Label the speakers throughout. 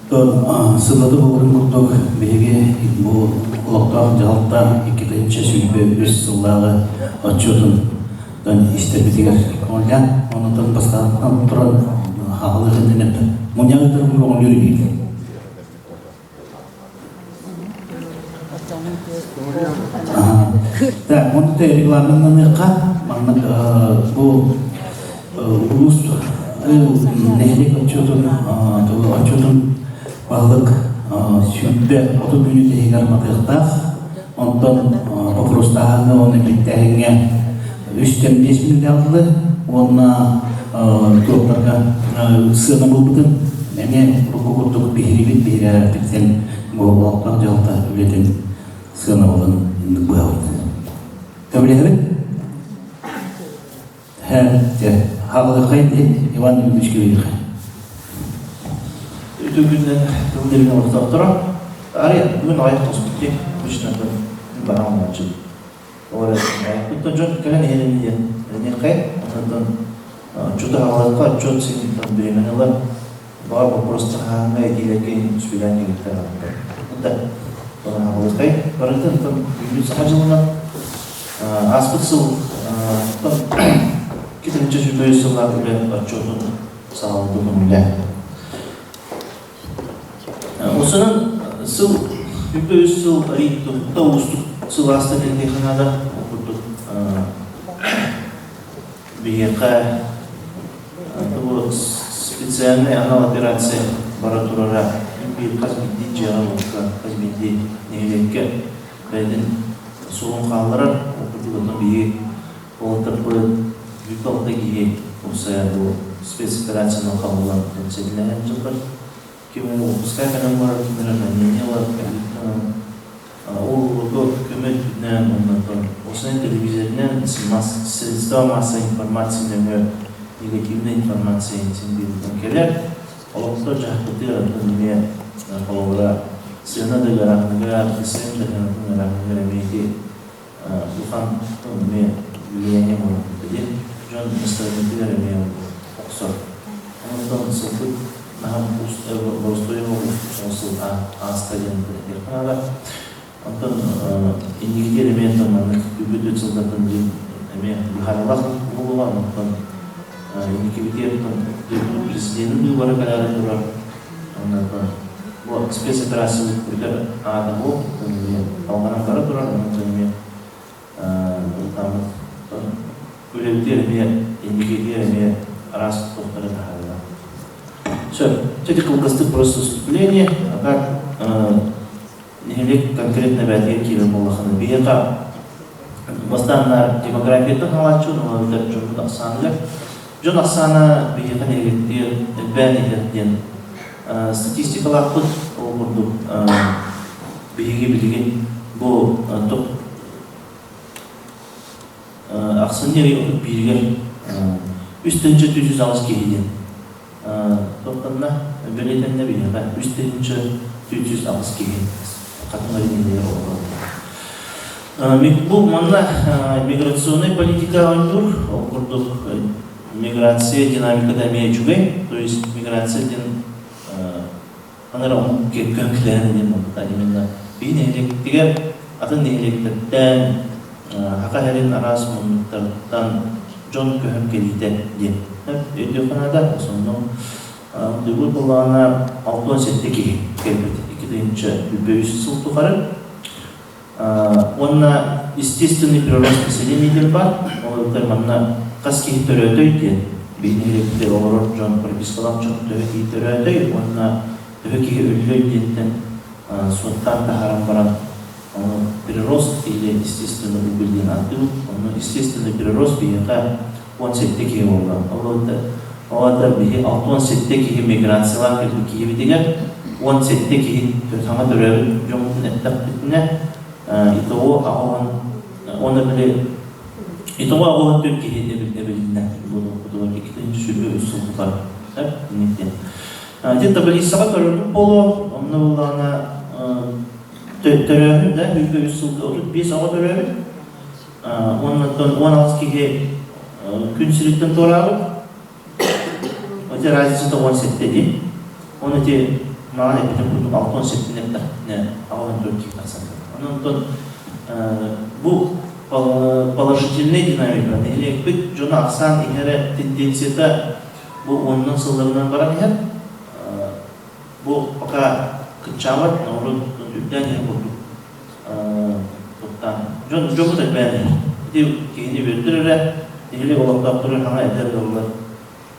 Speaker 1: Сыллата буоларын курдук биһиги бу олохтоох дьаһалта 2023 сыллааҕы отчуотун истэрбитигэр көҥүллээн, онтон бастаан туран хаалыы иннинэ мунньаҕы ыытарым көҥүллүүр инигит. Так, онто регламеннаныахха, маннык бу улуус нэһилиэк отчуотун отчуотун баһылык 20 мүнүүтэ иһигэр матыахтаах. Онтон боппуруостааһыҥҥа уонна биттээһиҥҥэ 3-5 мүнүүтэ ыллы уонна туохтарга сыана булбутун эмиэ урукку курдук биһирибит биһирээбиппитин бу олохтоох дьаһалта үлэтин сыанабылын инник быһабыт. Көмөлөһөбүт? Хаалыаххай дии Иван Дмитриевич Кириллихай.
Speaker 2: Үтүө күнүнэн тыл дириҥ олохтоохторо. Арай бүгүн аҕыйах тоспут дии. Обычно бараҕын оҥоччу. Ол эрэн дьон кэлэн иһэрин диэн эрэниэххэй. Онтон отчуоту аҕалыахха, отчуот син бириэмэни ылар. Баҕар боппуруостар хаһааҥҥа этиилэргэ иһин сүбэлээн кэлиэхтэрэ Да, аҕалыаххай. Барытын үүммүт саха дьылынан ааспыт сыл 2023 сыллаах үлэ отчуотун саҕалыыр көҥүллээх. Осунан сыл 23 сыл арыйдыкта уустук сыл ааста диэн наада. Ол курдук биһиэхэ специальный анал операция бара турара биир хас биирдии дьиэҕэ-уокка, хас биирдии нэһилиэккэ бэйэтин суолун хаалларар. Ол курдук оттон биһиги уолаттарбыт 106 киһи уопсайа бу спецоперациянан хабыллан сэбилэһэн дьыллар. Ким эрэ уоппускай кэлэн барар, ким эрэ ранение ылар, ол көмө өттүнэн уонна осунан телевизорынан средства массовой информации нөҥүө негативная информация син биир кэлэр. Олохто дьаһаппытыгар оттон эмиэ холобура сыана да ыараахыныгар, СМ да сыанатын ыараахыныгар эмиэ ити улахан эмиэ влияние буолар диэн дьон настроениетыгар эмиэ охсор. Онтон сылбыт наһаа боростуой сыл ааста диэн этиэххэ наада. Онтон инникитигэр эмиэ онтон маннык үгүт сылдартан диэн эмиэ быһаарылах буолуоҕа. Онтон инникибитигэр онтон президенин быыбара кэлээри турар. Онон бу спецоперация бүтэр аата бу алҕанан бара турар. Онтон эмиэ бултааммыт үлэбитигэр эмиэ инникитигэр эмиэ араас туохтары таһаарыылар. Все, эти кылгастык просто вступление, а так нэһилиэк конкретно бээтигэр киирэр буоллахына биһиэхэ бастаан демографияттан хаалааччы уонна дьоммут ахсааныгар дьон ахсаана биһиэхэ нэһилиэктиир элбээн иһэр диэн статистикалаахпыт. Ол курдук биһиги билигин бу ахсынньы ый 31-игэр 3 408 киһи диэн Туохтанна бэлиэтэннэ биһиэхэ 3408 киһи хатын аренилэр олороллор. Бу манна миграционнай политика оонньуур, ол курдук миграция динамиката эмиэ үчүгэй, то есть миграция диэн анара омук көҥкүлээн диэн буолбута именно биһи нэһилиэктигэр атын нэһилиэктэртэн Саха сирин араас муннуктарыттан дьон көһөн кэлиитэ диэн өйдүөххэ наада. Сонно Дьулуур буоллаҕына 67 киһи кэлбит 2023 сыл тухары. Уонна естественный прирост населения диэн баар. Ол эбэтэр манна хас киһи төрөөтөй диэн биһи нэһилиэкпитигэр олорор дьон, пропискалаах дьон төһө киһи төрөөтөй уонна төһө киһи өллөй диэнтэн суоттаан таһааран баран ону прирост или естественный убыль диэн ааттыыбыт. Онно естественный прирост биһиэхэ 17 киһи буолла. Ол аата биһи 67 киһи миграциялаан кэлбит киһибитигэр 17 киһи саҥа төрөөбүт дьоммутун эттэхпитинэ итого аҕа уонна били итого 84 киһи эбилиннэ буолуохпутугар 223 сыл тухары инниктен. Ити таблицаҕа көрөргүт буолуо, онно буоллаҕына төрөөһүн да 103 сылга 35 оҕо төрөөбүт. Уоннаттан 16 киһи күн сириттэн туораабыт. Ити разницата 17 дии. Он эти Маҕан эппитим курдук 67 эттэхпинэ 84 киһи тахсан кэлэр. Онон бу положительный динамика нэһилиэкпит дьоно ахсаан иһэрэ тенденцията бу уонунан сылларынан баран иһэр. Бу пока кыччаабат, наоборот үрдээн иһэр курдук туттаан. Дьон дьоммут элбээн иһэр. Ити киһини үөрдэр эрэ, нэһилиэк олохтоохтору хаҥа эдэр ыаллар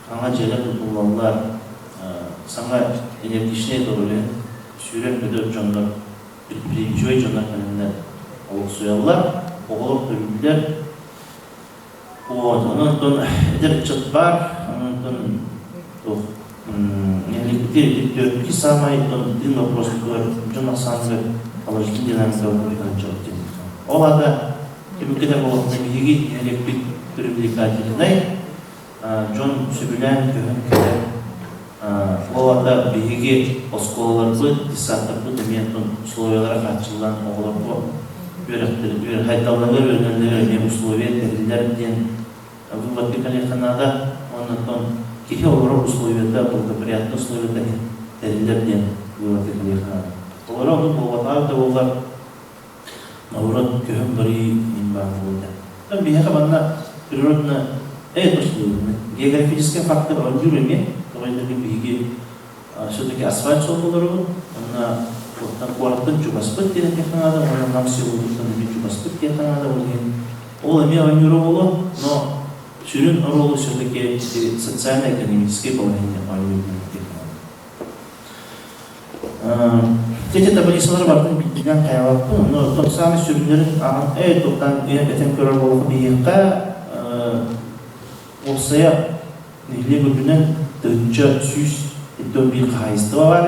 Speaker 2: Саҥа дьиэлэр тутуллаллар, саҥа энергичнэй доруобуйа сүүрэр-көтөр дьоннор, предприимчивэй дьоннор кэлэннэр олохсуйаллар, оҕолор төрүүллэр. Вот, онон эдэр ыччат баар, онон туох нэһилиэкпитигэр ити саамай тыын вопросутугар дьон ахсааныгар положительный динамика дьон диэн. Ол аата түмүккэ да буоллахпына биһиги нэһилиэкпит привлекательнай, Дьон сөбүлээн көһөн кэлэр. Ол аата биһиги оскуолаларбыт, детсадтарбыт эмиэ условиялара хааччыллан оҕолорго үөрэхтэригэр, хайдалларыгар үөрэнэллэригэр эмиэ условия тэриллэр диэн выводка кэлиэххэ наада. Уонна киһи олорор условията, благоприятный условията тэриллэр диэн выводка кэлиэххэ наада. Олоро оннук буолбатаҕа да буоллар, Наоборот, көһөн барыы мин баар буолуо этэ. Биһиэхэ манна природно условияны, географическай фактор оонньуур эмиэ. Тоҕо диэтэххэ биһиги все-таки асфальт суол олоробут, уонна туохтан куораттан чугаспыт диэн этиэххэ наада, уонна Нам селотуттан эмиэ чугаспыт диэххэ наада, ол иһин ол эмиэ оонньуура буолуо, но сүрүн оруолу все-таки социально-экономическай положение оонньуур диэн этиэххэ наада. Ити таблицалары барытын билбинэн хайалаппын, онно оттон саамай сүрүннэрин ааҕан туохтан этэн көрөр буоллахха биһиэхэ уопсайа нэһилиэк үрдүнэн 1171 хаһаайыстыба баар.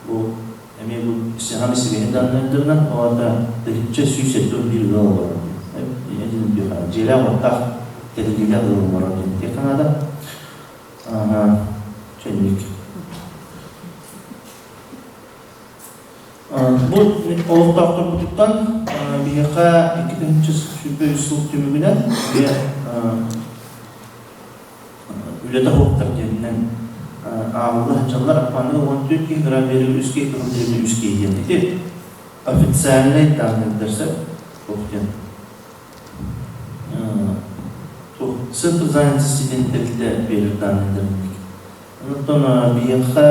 Speaker 2: Бу эмиэ бу саҥа сибиһин даннайдарынан ол аата 1171 ыал олорор. Дьиэлээх-уоттаах тэриллиилээх ыал олорор диэн этиэххэ наада. Чэнник. Бу олохтоохторбутуттан биһиэхэ 2023 сыл түмүгүнэн биэ үлэтэ суохтар диэнинэн ааҕылла сылдьаллар. Аппааны 14 киһи грамм биэрэр үс киһи кыһыл диэни үс киһи диэн. Ити официальный данныйдар сөп. Туох диэн Центр занятости диэн тэрилтэ биэрэр дааннайдарбыт. Онтон биһиэхэ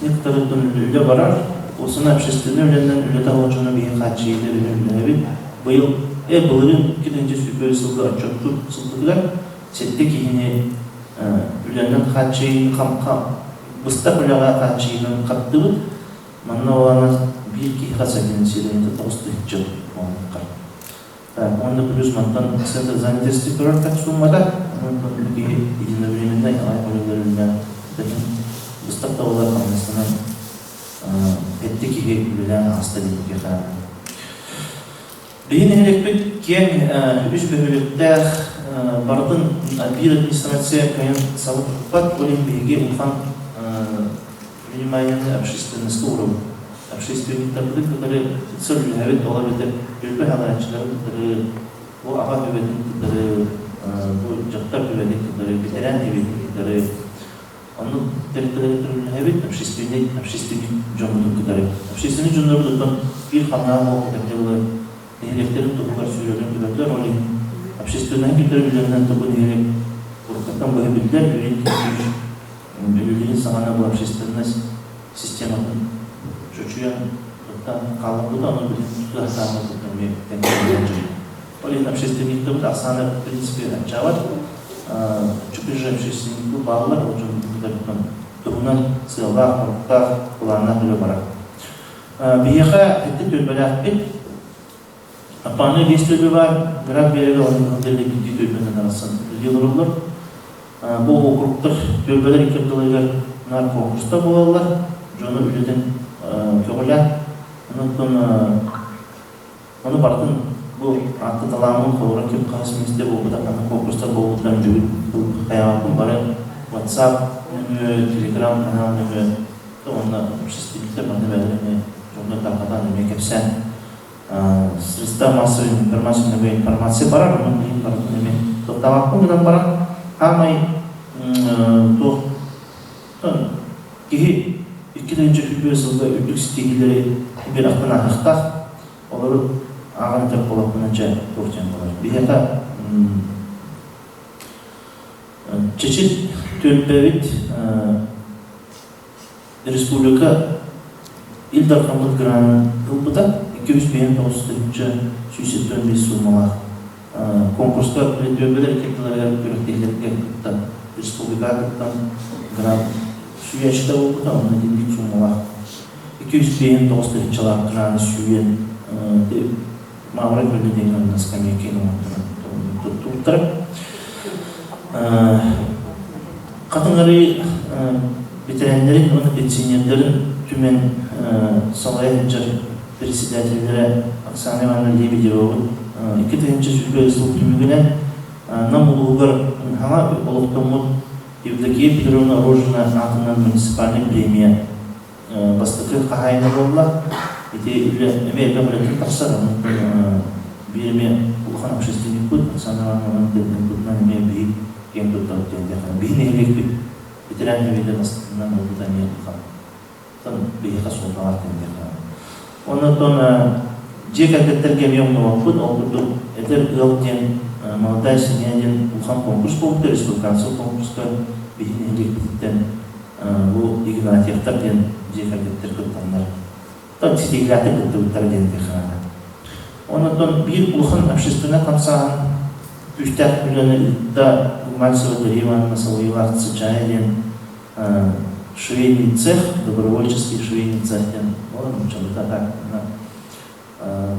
Speaker 2: итини кытары үлэ барар. Уосана общественнай үлэнэн үлэтэ дьоно биһиэхэ хааччыйыыны үлэлэһэбит. Быйыл былырыын 2023 сылга отчуоттуур сылбытыгар сэттэ киһини үлэнэн хааччыйыыны быстах үлэҕэ хааччыйыынан хаттыбыт. Манна уонна биир киһи хас финансированиета 9000 буолуохха. Так, уонна плюс мантан центр занятости көрөр так суммата, онтон киһи единовременный аҕай көрөллөрүнэн быстах да буолар хамнастанан эттэ киһи үлэлээн ааста диэки Биһи нэһилиэкпит киэҥ үс бөһүөлэктээх барытын биир администрация кыайан саба туппат, ол иһин биһиги улахан вниманияны общественностька уурабыт. Общественниктарбытын кытары сөбүлэһэбит, ол эбэтэр түөлбэ салайааччыларын кытары, бу аҕа түбэтин кытары, бу дьахтар түбэтин кытары, бэтэрээн түбэтин кытары оннук тэрилтэлэри кытары общественный общественник дьоммутун кытары. Общественный дьоннорбут оттон биир хамнаан буолбут эбитэ нэһилиэктэрин туһугар сүүрэлэрин көтөллөр, ол иһин общественнай кытары үлэнэн тобу нэһилиэк уруккаттан быһа биллэр, үлин Үлэлиирин саҕана бу общественность систематын чочуйан туттан хаалларбыта, ону билигин тутуһа эмиэ тэҥнэһэн дьон. Ол иһин общественниктарбыт ахсаана в принципе аччаабат. Чупижа общественниктар бааллар, ол дьон туһунан сыаллаах, соруктаах, былааннаах үлэ барар. Биһиэхэ икки түөлбэлээхпит. Аппааны биэс түөлбэ баар, Граф Биэрэгэ уонна Кыһыл биирдии түөлбэнэн арахсан үлэлии олороллор. Бу уокуруктар түөлбэлэр икки ардыларыгар наар конкурстар буолаллар, дьону үлэтин көҕүлээн. Онон ону барытын бу аатта талааммын холобура ким хаһыс миэстэ буолбута, ханнык конкурстар буолбуттарын бүгүн хайаҕаппын бары WhatsApp нөҥүө, Telegram канал нөҥүө уонна общественниктар манна бэйэлэрэ эмиэ дьоҥҥо тарҕатан эмиэ кэпсээн средства массовой информации информация барар, онон билигин барытын эмиэ туохтаабаппын гынан баран, хаамай туох киһи 2025 сылга үрдүк ситиһиилэри биир ахтан ааһыахтаах. Олору ааҕан этэр буоллахпына, дьэ, туох диэн буолар. Биһиэхэ Чечен түөлбэбит республика Ил Дархаммыт гранын ылбыта 259 тыһыынча 175 суумалаах конкурска түөлбэлэр иккитилэригэр күрэхтэһиилэргэ кыттан республикаҕа кыттан грант сүүйээччитэ буолбута, онно итинник суумалаах 259 тыһыынчалаах граны сүүйэн Мавра көлө диэн онно скамейканы оҥорторон туттубуттара. Хатыҥарыы бэтэрээннэрин уонна пенсионердарын түмэн салайа сылдьар председателлэрэ Оксана Ивановна Лебедевабыт 2021 сыл түмүгүнэн Нам улууһугар саҥа олохтоммут Евдокия Петровна Рожина аатынан муниципальнай премия бастакы хаһаайына буолла. Ити үлэ эмиэ элбэх үлэттэн тахсар. Онон биир эмиэ улахан общественникпыт Оксана Ивановна бытынан эмиэ биһи киэн туттабыт диэн диэххэ. Биһи нэһилиэкпит ветеран нэһилиэгэ бастакынан буолбута эмиэ улахан. Оттон биһиэхэ суолталаах диэн диэххэ. Оннотон дьиэ кэргэттэргэ эмиэ умнубаппыт. Ол курдук эдэр ыал диэн молодая семья диэн улахан конкурс буолбута, республиканскай конкурска биһи нэһилиэкпититтэн бу Игнатьевтар диэн дьиэ кэргэттэр кыттаннар ситиһиилээхтик кыттыбыттара диэн этиэххэ. Оннотон биир улахан общественнай хамсааһын күүстээх үлэни ыытта Мальцева Дарья Ивановна Соловьева Сычая диэн швейный цех, добровольческий швейный цех диэн ол нууччалыыта так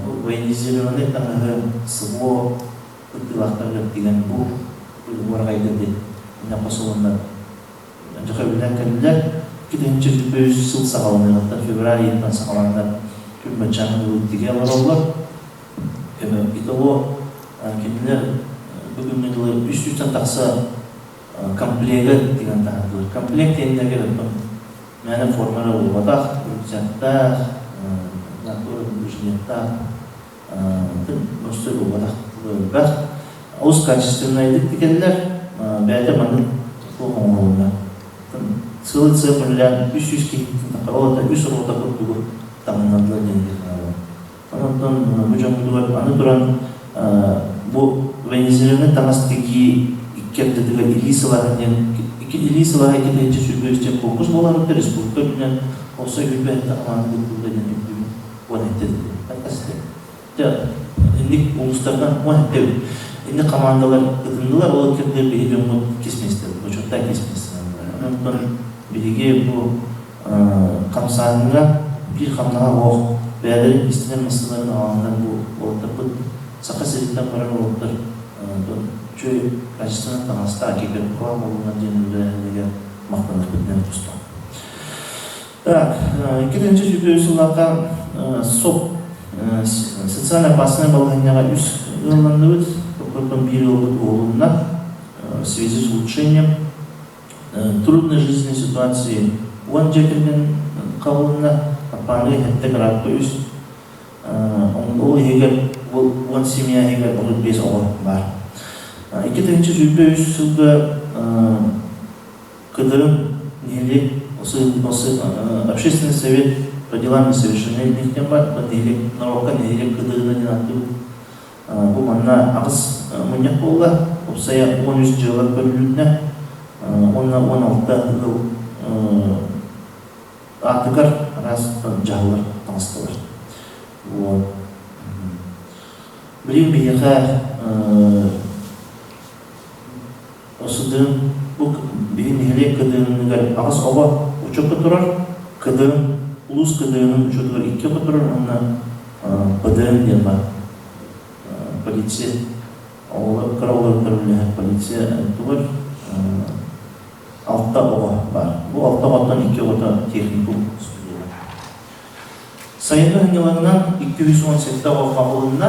Speaker 2: бу военизированный таҥаһы СВО кыттыылаахтарыгар тигэн бу уораҕайга иннэ хосулунна Дьэ, кэллилэр. 2023 сыл саҕаланыаҕыттан, февраль ыйыттан саҕаланан күн баччааҥҥа дылы тигэ олороллор. Итого кинилэр бүгүҥҥэ дылы 300-тэн тахса комплега тигэн таһаардылар. Комплект диэннэргэ оттон мээнэ форма эрэ буолбатах, рюкзактаах, инженердаах, мөксө буолбатах элбэх. Олус качественнайдык тикэллэр. Бэйэтэ маннык туох оҥоһулунна. Сылы цех үлэлээн 300 киһиттэн ол это үс рота курдугу таҥыннардылар диэн диэххэ. Онон бу дьоммутугар аны туран бу военизированный таҥас тигии икки ардытыгар илии сылааһа диэн илии сылааһа 2023 диэн конкурс буолар республика үрдүнэн олсо үрбэһитэ хамаанда кыттыыта диэн үрдүбүт уон этте инник улуустардан уон этте инник командалар ытыннылар, ол кэмдер биһиги дьоммут кисмиэстэр, бочуоттай кисмиэстэр. Онон биһиги бу хамсааһыҥҥа биир хамнаһа оһох бэйэлэрин истинэр массыыналарын аҕаланнар бу уолаттарбыт Саха сириттэн барар уолаттар үчүгэй качественнай таҥастаах киберкулаах буоллунар диэн үлэлээһинигэр махтаныахпытынан тустаах. Так, 2023 сыллаахха СОП социально опасная балаһыанньаҕа үс ыалланныбыт, оттон биир ыалбыт уһулунна в связи с улучшением трудной жизненной ситуации 10 дьиэ кэргэн хабылынна, Аппааны иһэттэ градка үс, ол иһигэр 10 семья иһигэр 35 оҕо баар. 2023 сылга Кыдырым нэһилиэк общественный совет по делам несовершеннолетних диэн баар, нэһилиэк норуокка нэһилиэк кыдырына диэн ааттыыбыт. Бу манна аҕыс мунньах буолла, уопсайа 13 дьыала көрүлүннэ уонна 16 ыал аатыгар араас дьаһаллар таҕыстылар. Вот. Билигин биһиэхэ Осудын бу биһи нэһилиэк кыдыыныгар аҕыс оҕо учуокка турар, кыдыын улуус кыдыынын учуотугар икки оҕо турар уонна ПДН диэн баар полиция оҕолор кыра оҕолор көрүллэһэр полиция тугар алта оҕо баар. Бу алта оҕоттон икки оҕото техникум студена. Сайыҥҥы сынньалаҥынан 217 оҕо хабылынна,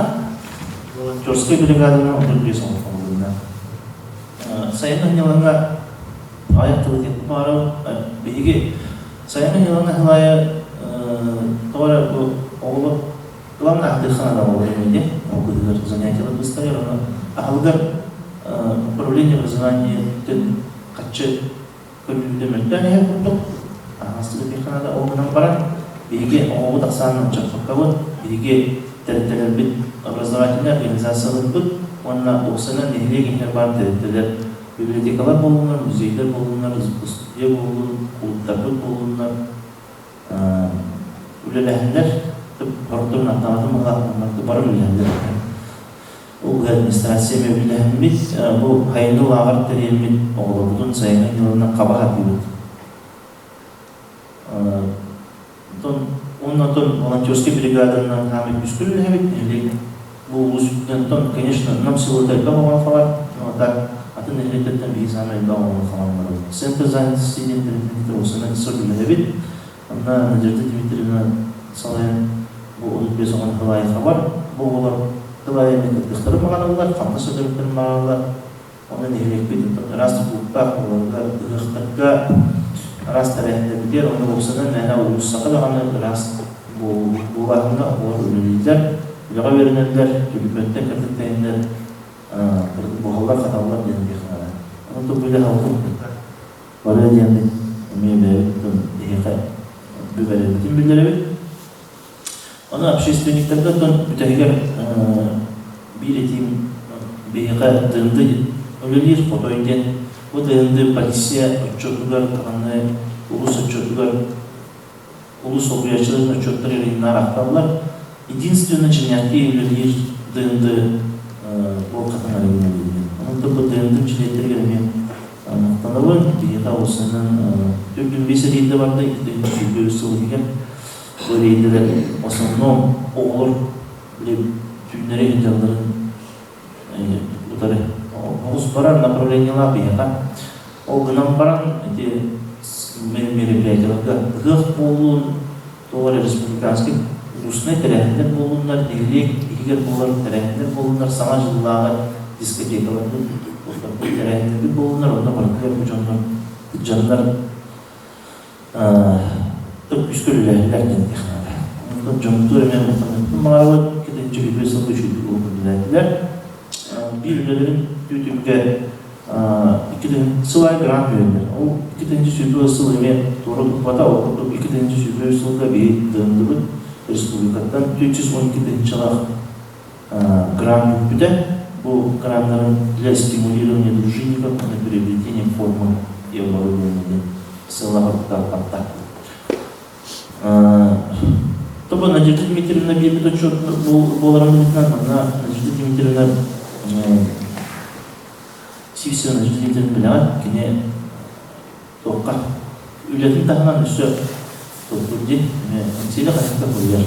Speaker 2: волонтерскай бригаданан 35 оҕо хабылынна. Сайыҥҥы сынньалаҥҥа аҕыйах тылы этиэхпин баҕарабын. Биһиги сайыҥҥы сынньалаҥҥа сыл аайы тоҕо эрэ бу оҕолор главное аһатыахха наада оҕолор эмиэ ол быыһыгар занятиелар быстарар, ону аһылыгар управление образования хаччы көрүүтэ мөлтөөн иһэр курдук. Аһаҕастык этиэххэ наада. Ол гынан баран, биһиги оҕобут ахсаанын аччаппаккабыт, биһиги тэрилтэлэрбит, образовательнай организацияларбыт уонна уопсайынан нэһилиэк иһинэн баар тэрилтэлэр, библиотекалар буоллуннар, музейдар буоллуннар, студия буоллун, кулууптарбыт буоллуннар, үлэлэһэллэр, хордун аттаҕатын баҕалаах бары үлэлэһэллэр. Ол администрация үлэлэһэммит, бу сайыҥҥы лааҕыр тэрийэммит, оҕолорбутун сайыҥҥы ньылынан хаба сатыыбыт. Онтон уонна оттон волонтерскай бригаданан хаамай күүскэ үлэлэһэбит, нэһилиэк бу улуус үрдүнэн, конечно, нам сылыта элбэх оҕону хабар, но так атын нэһилиэктэртэн биһиги саамай элбэх оҕону хабан барабыт. Центр занятости диэн тэрилтэни уопсайынан икки үлэлэһэбит. Онно Надежда Дмитриевна салайан бу 35 оҕону тыл аайы хабар. Бу оҕолор тыл аайы эмиэ кыттыахтарын баҕараллар, хамнас өтөрүттэрин баҕараллар. Онно нэһилиэкпит араас тутулуктаах буоларыгар, ыһыахтарга араас тэрээһиннэрбитигэр уонна уопсайынан мээнэ уулуссаҕа даҕаны ыраас буолааһыҥҥа оҕолор үлэлииллэр, үлэҕэ үөрэнэллэр, түлүпүөнтэн кырдьык тэҥиннэр буһаллар-хаталлар диэн диэххэ наада. Онон бу үлэ салгыы барыа диэммит эмиэ бэйэбит эһиэхэ бүбэрэрбитин биллэрэбит. Ону общественниктарга оттон бүтэһигэр биир этиим биһиэхэ ДНД үлэлиир хотой диэн. Бу ДНД полиция отчуотугар даҕаны улуус отчуотугар улуус солбуйааччыларын отчуоттар эрийиннэр ахталлар. Единственно дьиҥнээхтии үлэлиир ДНД буолкатын арыйан үлэлиир. Онон бу ДНД чилиэттэригэр эмиэ махтанабын. Биһиэхэ уопсайынан 45 рейдэ барда, 223 сыл иһигэр. Бу рейдэлэр в основном оҕолор түүннэри сылдьалларын утары оҕус барар направлениелаах биһиэхэ. Ол гынан баран ити мероприятиеларга ыһыах буоллун, туох эрэ республиканский улуснай тэрээһиннэр буоллуннар, нэһилиэк иһигэр буолар тэрээһиннэр буоллуннар, саҥа дьыллааҕы дискотекаларбыт, тэрээһиннэрбит буоллуннар, онно барытыгар бу дьоннор дьоннор күүскэ үлэлэһэллэр диэн диэх наада. Онтон дьоммутугар эмиэ махтаныахпын баҕарабыт. Кэтинчи үтүө сылга үчүгэйдик үлэлээтилэр. Биир үлэлэрин түүтүггэ 2 сыл аайы грант биэрэллэр. Ол 2 сүүрбэ сыл эмиэ туора туппата. Ол курдук 2 сүүрбэ сылга биһи тыһындыбыт республикаттан 412 тыһыынчалаах грант бүппүтэ. Бу граннарын для стимулирования дружинников на приобретение формы и оборудования сыаллаах Тобо Надежда Дмитриевна биэрбит отчет буоларын быһыытынан, манна Надежда Дмитриевна Сивцева Надежда Дмитриевна билэҕит, кини туохха үлэтин таһынан өссө толкуй диэн Эҥсиэли хаһыакка суруйар.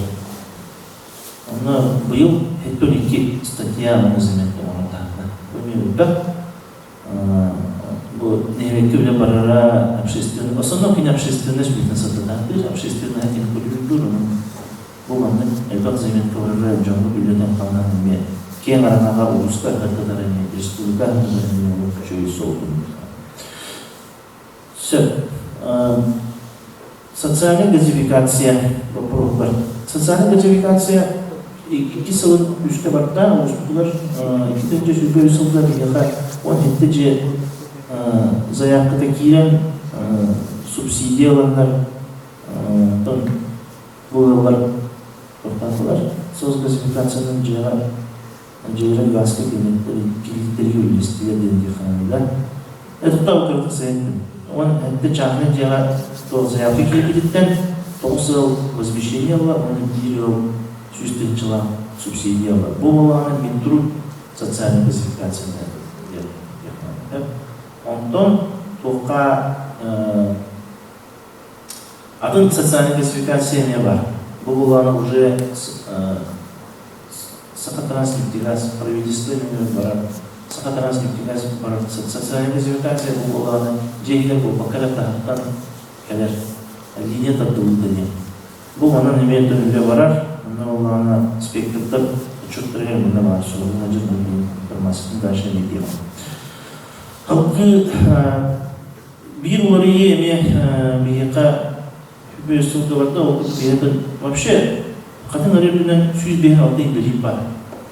Speaker 2: Онно быйыл 72 статья заметка оҥорон таһаарда. Бу эмиэ элбэх. Бу нэһилиэккэ үлэ барара общественный, в основном кини общественность үлэтин сырдатаахтыыр, общественная кини көрүүрдүүр, онон бу маннык элбэх заметка барара дьоҥҥо үлэтин-хамнаһын эмиэ киэҥ араҥаҕа улууска ыһыртатар эмиэ республика ыһыртатар эмиэ олус үчүгэй суол Сөп. Социальная газификация боппуруоһугар. Социальная газификация икки сылын күүскэ барда. Улууспутугар 2 сүүрбэ сылга биһиэхэ 17 дьиэ заявката киирэн субсидия ыланнар оттон бу ыаллар тохтоотулар. Соцгазификациянан дьиэҕэ дьиэлэрэ газка килииттэри үллэстилэр диэн диэххэ Это кырдык сайын он это частный дьиэҕэ заявка киирбититтэн 9 ыал возмещение ылла уонна биир ыал 100 тыһыынчалаах субсидия ылла. Бу буоллаҕына Минтруд социальной газификацияны диэн. Онтон туохха атын социальная газификация эмиэ бар. Бу буоллаҕына уже Сахатранснефтегаз правительство нөҥүө барар Сахатранснефтегаз барар социальная газификация бу буоллаҕына дьиэ иһигэр буолбакка эрэ таһыттан кэлэр линия тардыллыыта диэн. Бу манан эмиэ төлөбүрэ барар. Онно буоллаҕына спектрдар отчуттарыгар манна баар суолуна дьон информациятын дальше эмиэ Халкы биир уларыйыы эмиэ биһиэхэ үс сылга барда, ол курдук биһиэхэ вообще хатын арыырбынан 156 инбэлиит баар.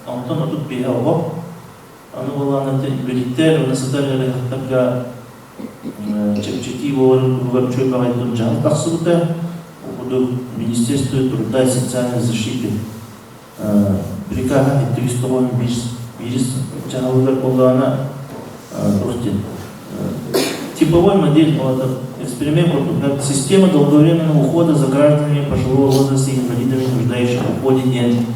Speaker 2: Онтон 35 оҕо. Аны буоллаҕына инбэлииттэр уонна сытар ыарыһахтарга Чэпчэтии буоларын туһугар үчүгэй баҕайытык дьаһал тахсыбыта. Ол курдук Министерство труда и социальной защиты приказа 391 дьаһалыгар буоллаҕына туох диэн типовой модель эксперимент курдук система долговременного ухода за гражданами пожилого возраста и инвалидами, нуждающих в уходе диэн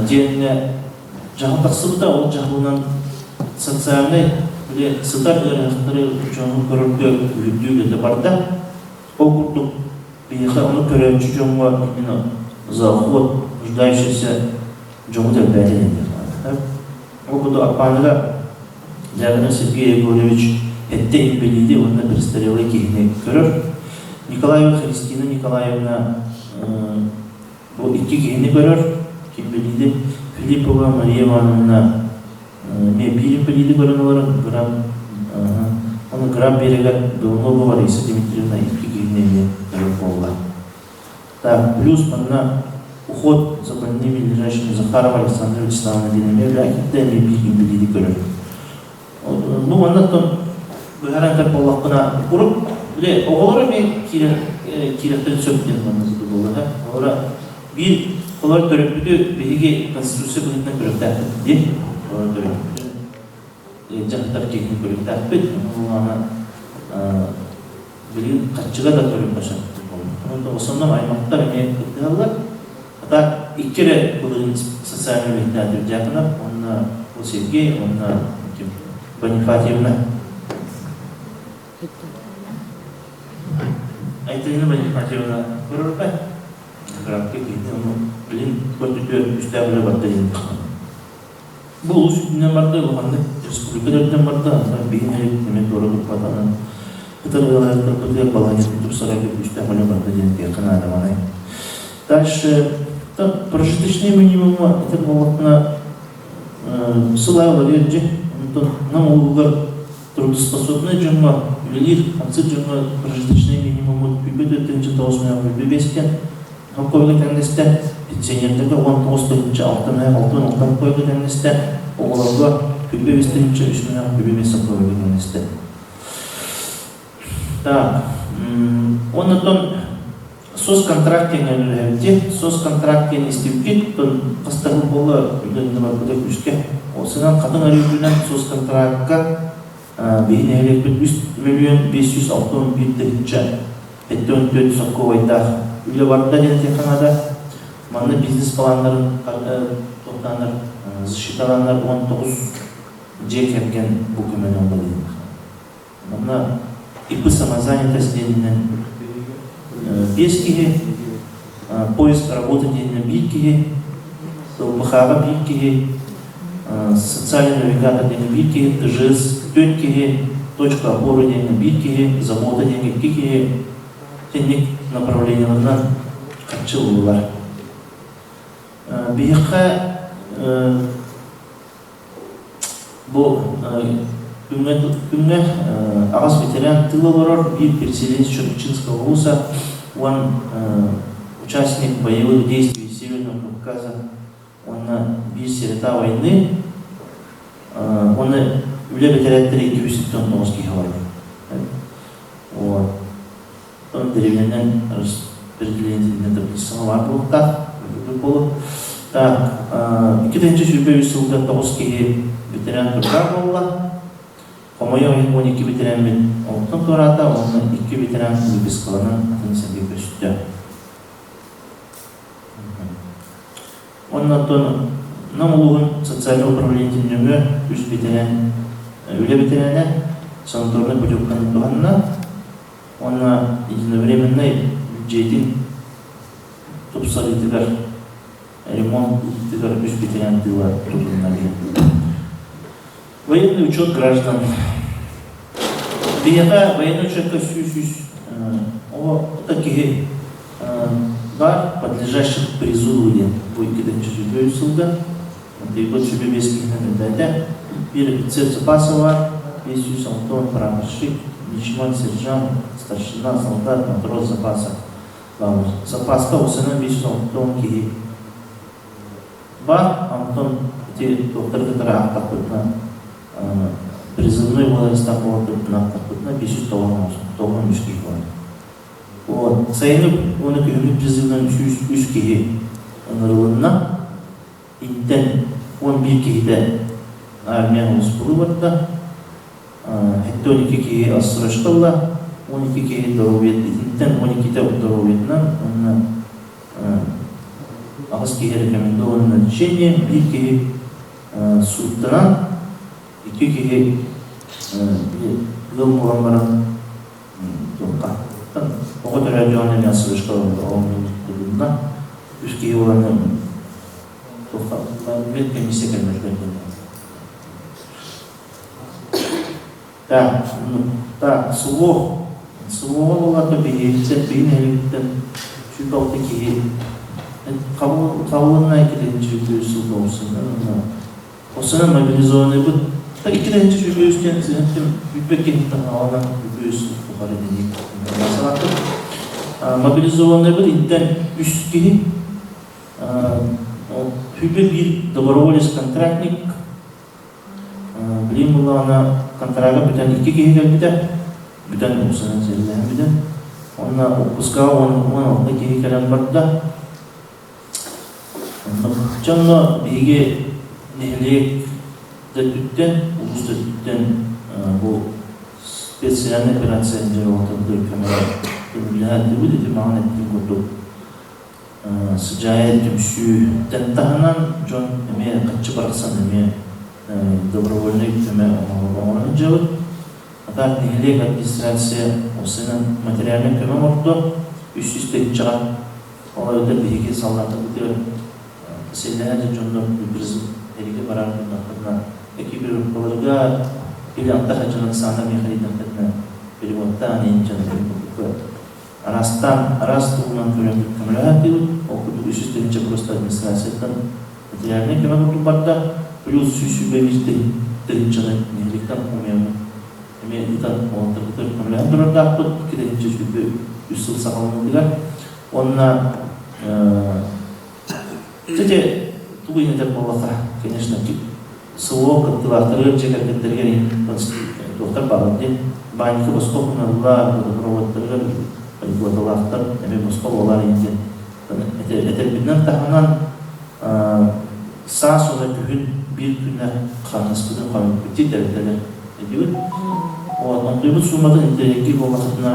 Speaker 2: диэн дьаһал тахсыбыта. Ол дьаһалынан социальнай били сытар ыарыһахтары дьону көрөргө күүһүрдүү үлэтэ барда. Ол курдук биһиэхэ ону көрөөччү дьоҥҥо именно за уход нуждающийся дьоҥу элбээтэ диэн. Ол курдук Аппааныга Дьяконов Сергей Егорович эттэ инбэлииди уонна престарелый киһини көрөр. Николаева Христина Николаевна бу икки киһини көрөр. Инбэлииди Филиппова Мария Ивановна эмиэ биир инбэлииди көрөн олорон грамм ону грамм биэрэгэр Белоногова Раиса Дмитриевна икки киһини эмиэ көрөр буолла. Так, плюс манна уход за больными лежащими Захарова Александра Вячеславовна диэн эмиэ үлэһиттэ эмиэ биир инбэлииди көрөр. Ну, манна быһааран этэр буоллахпына, урут били оҕолор эмиэ киирэн киирэхтэрин сөп диэн манна буолла. Оҕолоро биир олор төрөппүтү биһиги Конституция быһыытынан көрүөхтээхпит диэн олор төрөппүтү дьахтар киһини көрүөхтээхпит. Ону билигин хаччыга да көрүөххэ сөп буолла. В основном аймактар эмиэ кыттыһаллар. А так икки эрэ былырыын социальный үлэһиттээх Дьяконов уонна ол Сергей уонна Бонифатьевна. Айталина Бонифатьевна көрөрбө. Графика киһини ону билин көрдүтүөр үстээх үлэ барда диэн. Бу улуус үрдүнэн барда, улаханнык республика да үрдүнэн барда, онтон биһи нэһилиэкпит эмиэ туора турбатаҕынан ытыр ыалаһыттарбытыгар балаһыанньатын тупсарарга күүстээх үлэ барда диэн этиэххэ наада манай. Дальше прожиточный минимума этэр буоллахпына сыл аайы уларыйар дьэ. Онтон Нам улууһугар трудоспособнай дьоҥҥо үлэлиир хамсыыр дьоҥҥо прожиточный минимуму 24 955 Холкуойга тэҥнэстэ, пенсионердарга 19 6 6 холкуойга тэҥнэстэ, оҕолорго 25 3 3 холкуойга тэҥнэстэ. Так, оннотон соцконтракт диэн үлэлээбитим. Соцконтракт диэн истибиккит, оттон хастаһыл буолла үлэннэ барбыта күүскэ. Ол сынан хатыҥ арыытынан соцконтракка биһи нэһилиэкпит 3 миллион 561 тыһыынча 74 сокуобайдаах үлэ барда диэн этиэххэ наада. Манна бизнес-планнарын туохтааннар защиталааннар 19 дьиэ кэргэн бу көмөнү ылла диэн. Манна ИП самозанятость диэнинэн биэс киһи, поиск работы диэнинэн биир киһи, ЛПХ-ҕа биир киһи, социальный навигатор диэҥҥэ биир киһи, ТЖС түөрт киһи, точка опоры диэҥҥэ биир киһи, забота диэҥҥэ икки киһи итинник направлениеларынан харчы ыллылар. Биһиэхэ бу күҥҥэ күҥҥэ аҕыс ветеран тыыл олорор, биир переселенец Чурапчинского улуса, уон участник боевых действий Северного Кавказа уонна биир сирота войны уонна үлэ бэтэрээттэрэ 279 киһи олорор. Вот. Оттон дэриэбинэнэн распределение таблицаҕа баар буолуохтаах. Буолуо. Так, 2023 сылга тоҕус киһи ветеран труда буолла. Хомойуох иһин 12 ветераммыт олохтон туораата уонна икки ветеран выпискаланан атын сиргэ көстө. Уонна оттон Нам улууһун социальнай управлениетын нөҥүө үс бэтэрээн үлэ бэтэрээнэ санаторнай путевканы туһанна уонна единовременнай бюджетин тупсарыытыгар ремонт ыытыытыгар үс бэтэрээн тыыла тутулунна диэн. Военный учет граждан. Биһиэхэ военный учетка 100 оҕо киһи бар подлежащих призыву диэн бу 2 сылга Антейбот сүбэ биэс киһинэн элбээтэ. Биир офицер запаса 560 прапорщик, мичман, сержант, старшина, солдат, матрос запаса. Запаска усанан 560 киһи Бар, онтон ити туохтары кытары аахтахпытына. Призывной возрастаах буоларбытын аахтахпытына 593 киһи буолар. Вот. Сайыны уонна күһүҥҥү призывынан 103 киһи ыҥырылынна. Интэн 11 киһитэ армия улуспулуу барда. 72 киһи отсрочка ылла, 12 киһи доруобуйат итинтэн 12-те доруобуйатынан уонна аҕыс киһи рекомендованное лечение, биир киһи сууттанан, икки киһи ыал буолан баран туохха оҕо төрөөт дьон эмиэ отсрочка ылынна, үс киһи буолан туохха комиссия кэлбэтигэр Так, так, СВО. СВО буоллата биһиэхэ биһи нэһиликтэн 106 киһи хабылынна иккитинчи сыл тоҕусунан осына мобилизованныйбыт иккитинчи сүүрбэ үстэн бүппэт киһиттэн аҕалан үс тухары мобилизованныйбыт интэн үс киһи сүүрбэ биир доброволец контрактник. Билим буллаҕына контрага бүтэн икки киһи кэлбитэ, бүтэн уксанан сэллэһэн бүтэн. Уонна отпускаҕа 16 киһи кэлэн барда. Дьонно биһиги нэһилиэк төрдүттэн, улуус төрдүттэн бу специальная операция дьаһалтатыгар көмө көмөлөһөөтүбүт. Ити маҕан эттим курдук Сыдьаайа түмсүүттэн таһынан дьон эмиэ хаччы барахсан эмиэ добровольнай көмө оҥорон сылдьабыт. А так нэһилиэк администрация уопсайынан материальнай көмө оҥордо 300 тыһыынчаҕа. Ол эбэтэр биһиги саллааттарбытыгар сэллэһэ дьоннор эриги барар гыннахтарына экипировкаларыгар или антах дьон Оксана Михайловна переводтаан иһин дьон Араастаан араас туһунан көрөн көмөлөһөөттүүбүт. Ол курдук 300 тыһыынча просто администрацияттан материальнай көмө курдук барда. Плюс 121 тыһыынчаны нэһиликтэн хомуйаммыт эмиэ ыытан уолаттарбытыгар көмөлөһөн турардаахпыт. 2 тыһыынча 23 сыл саҕаланыытыгар. Уонна кстати, тугу этэр буоллахха, конечно, СВО кыттыылаахтарыгар дьиэ кэргэттэригэр туохтар бааллар диэн баанньыка босхо хунарыллар, водопроводтарыгар льготалаахтар эмиэ босхо буолар диэн этэрбитинэн таһынан саас уонна күһүн биир күннэр хамнаспытын хомуйбут тэрилтэлэр этибит. Онтуйбут сууматын интэриэккий буоллахытына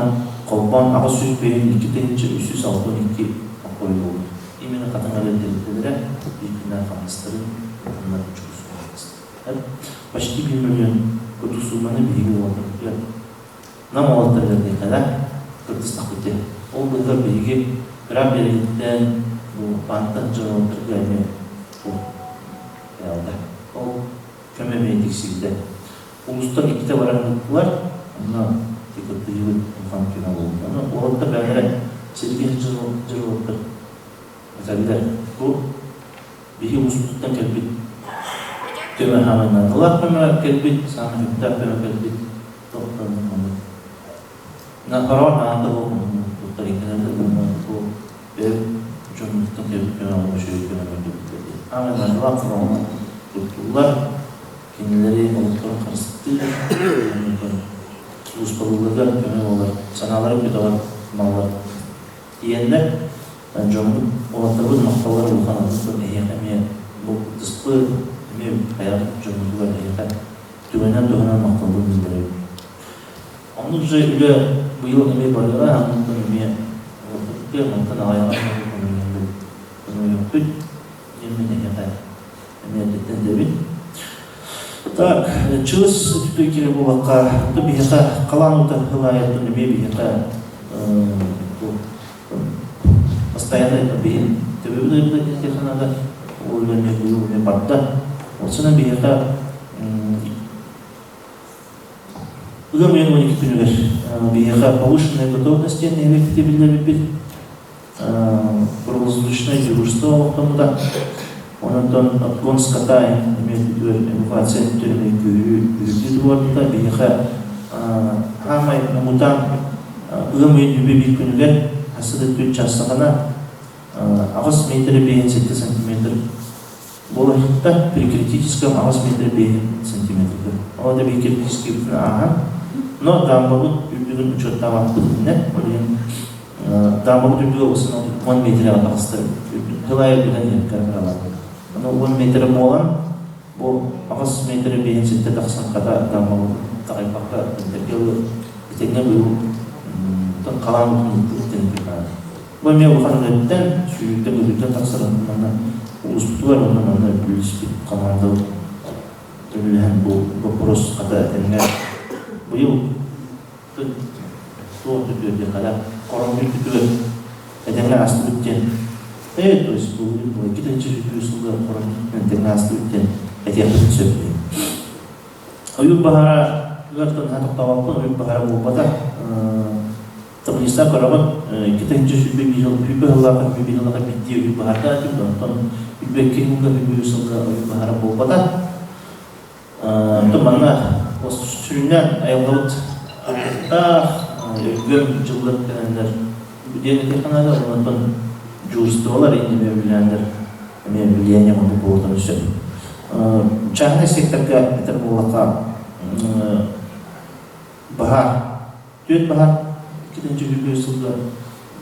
Speaker 2: холбоон 852 362 хойуллубут. Именно хатыҥары тэрилтэлэрэ биир күннээх хамнастарын уонна Почти 1 миллион курдук сууманы биһиги уолаттарбытыгар Нам уолаттарыгар диэххэ кырдыстахпыт диэн. Ол быыһыгар биһиги ыраах биэрэһиттэн бу баантан дьон уолаттарга эмиэ бу Ол көмө эмиэ тиксибитэ. Улуустар иккитэ баран ыыттылар, онно кыттыһыыбыт улахан көмө буолбута. Ону уолаттар бэйэлэрэ сиргэ сылдьар уолаттар этэллэр. Бу биһи улууспутуттан кэлбит көмө саамай наадалаах көмө кэлбит, саамай сөптөөх көмө кэлбит. Наоборот, наада буолбуттар бу дьоннуттан кэлбит көмө үчүгэй көмө кэлбит. Саамай наадалаах көмө туттуллар. Кинилэри олохторун харыстыыр, сулууспалыылларыгар көмө буолар, санааларын көтөҕөр маллар тиийэннэр, дьоммут, уолаттарбыт махталлара улахан оннук эһиэхэ эмиэ бу кыттыспыт, эмиэ хайаҕыт дьоммутугар эһиэхэ түгэнинэн туһанан махталбын биллэрэбин. Оннук же үлэ быйыл эмиэ барыаҕа, онтон эмиэ уолаттарбытыгар мантан аҕыйаҕа көмөлөһүөхпүт диэммин эһиэхэ эмиэ эрдэттэн этэбин. Так, чыс түтүй киһи буоллахха, биһиэхэ халаан уута ылаайыттан эмиэ биһиэхэ постоянно биһин төбөбүт ыйбыта диэххэ наада, ол үлэ эмиэ быйыл эмиэ барда. Ол сына биһиэхэ ыам ыйын 12 күнүгэр биһиэхэ повышенная готовность диэн нэһилиэкти биллэрбиппит. Круглосуточное дежурство олохтоммута. Онон обгон скота эмиэ эвакуация түрүнэ күүһүрдүү туруорбута. Биһиэхэ хаамай муҥутаан ыам ыйын үбэ биир күнүгэр хасыда түөрт чаас саҕана 8 метр 57 сантиметр Буолаһытта при критическом 8 метр 5 сантиметрга. Ол да биир критический ааһан, но дамбабыт үрдүгүн учуоттаабаппыт иннэ. Ол иһин дамбабыт үрдүгэ осунан 10 метрге таҕыста. Хылай үрдүнэн иһэн кыралаан. Аны 10 метр буолан, бу 8 метр 5 ситте тахсан хата дамбабыт таҕайбакка интерге итиннэ быйыл халаан утун Бу эмиэ улахан үлэттэн, сүүрүүттэн көтүүттэн тахсар манна улууспутугар уонна манна үлэлиспит хамаанда үлэлэһэн бу боппуруос хата этэҥҥэ быйыл туох бүтүөр диэн хата хоромньу бүтүөр этэҥҥэ астыбыт диэн то есть бу 2-сүүс сылга хоромньу этэҥҥэ астыбыт диэн этиэхпитин сөп. Ойуур баһаара ыартан тохтообоппун, ойуур баһаара буолбата. Таблица көрөҕүт, 2 121 сыл сүүрбэ сыллаах 21 сыллаах биирдии ойуур баһардаах этим, онтон 22 сылга 23 сылга ойуур баһара буолбата. Онтон манна сүрүннээн айылҕабыт арыктаах, өлгөм дьыллар кэлэннэр диэн этиэххэ наада, онтон дьуурустубалар иннибэ үлэлээннэр эмиэ влияние оҥорбут буолуохтарын сөп. Чааһынай секторга этэр буоллахха, баһаар Түөрт баһаар 2 сылга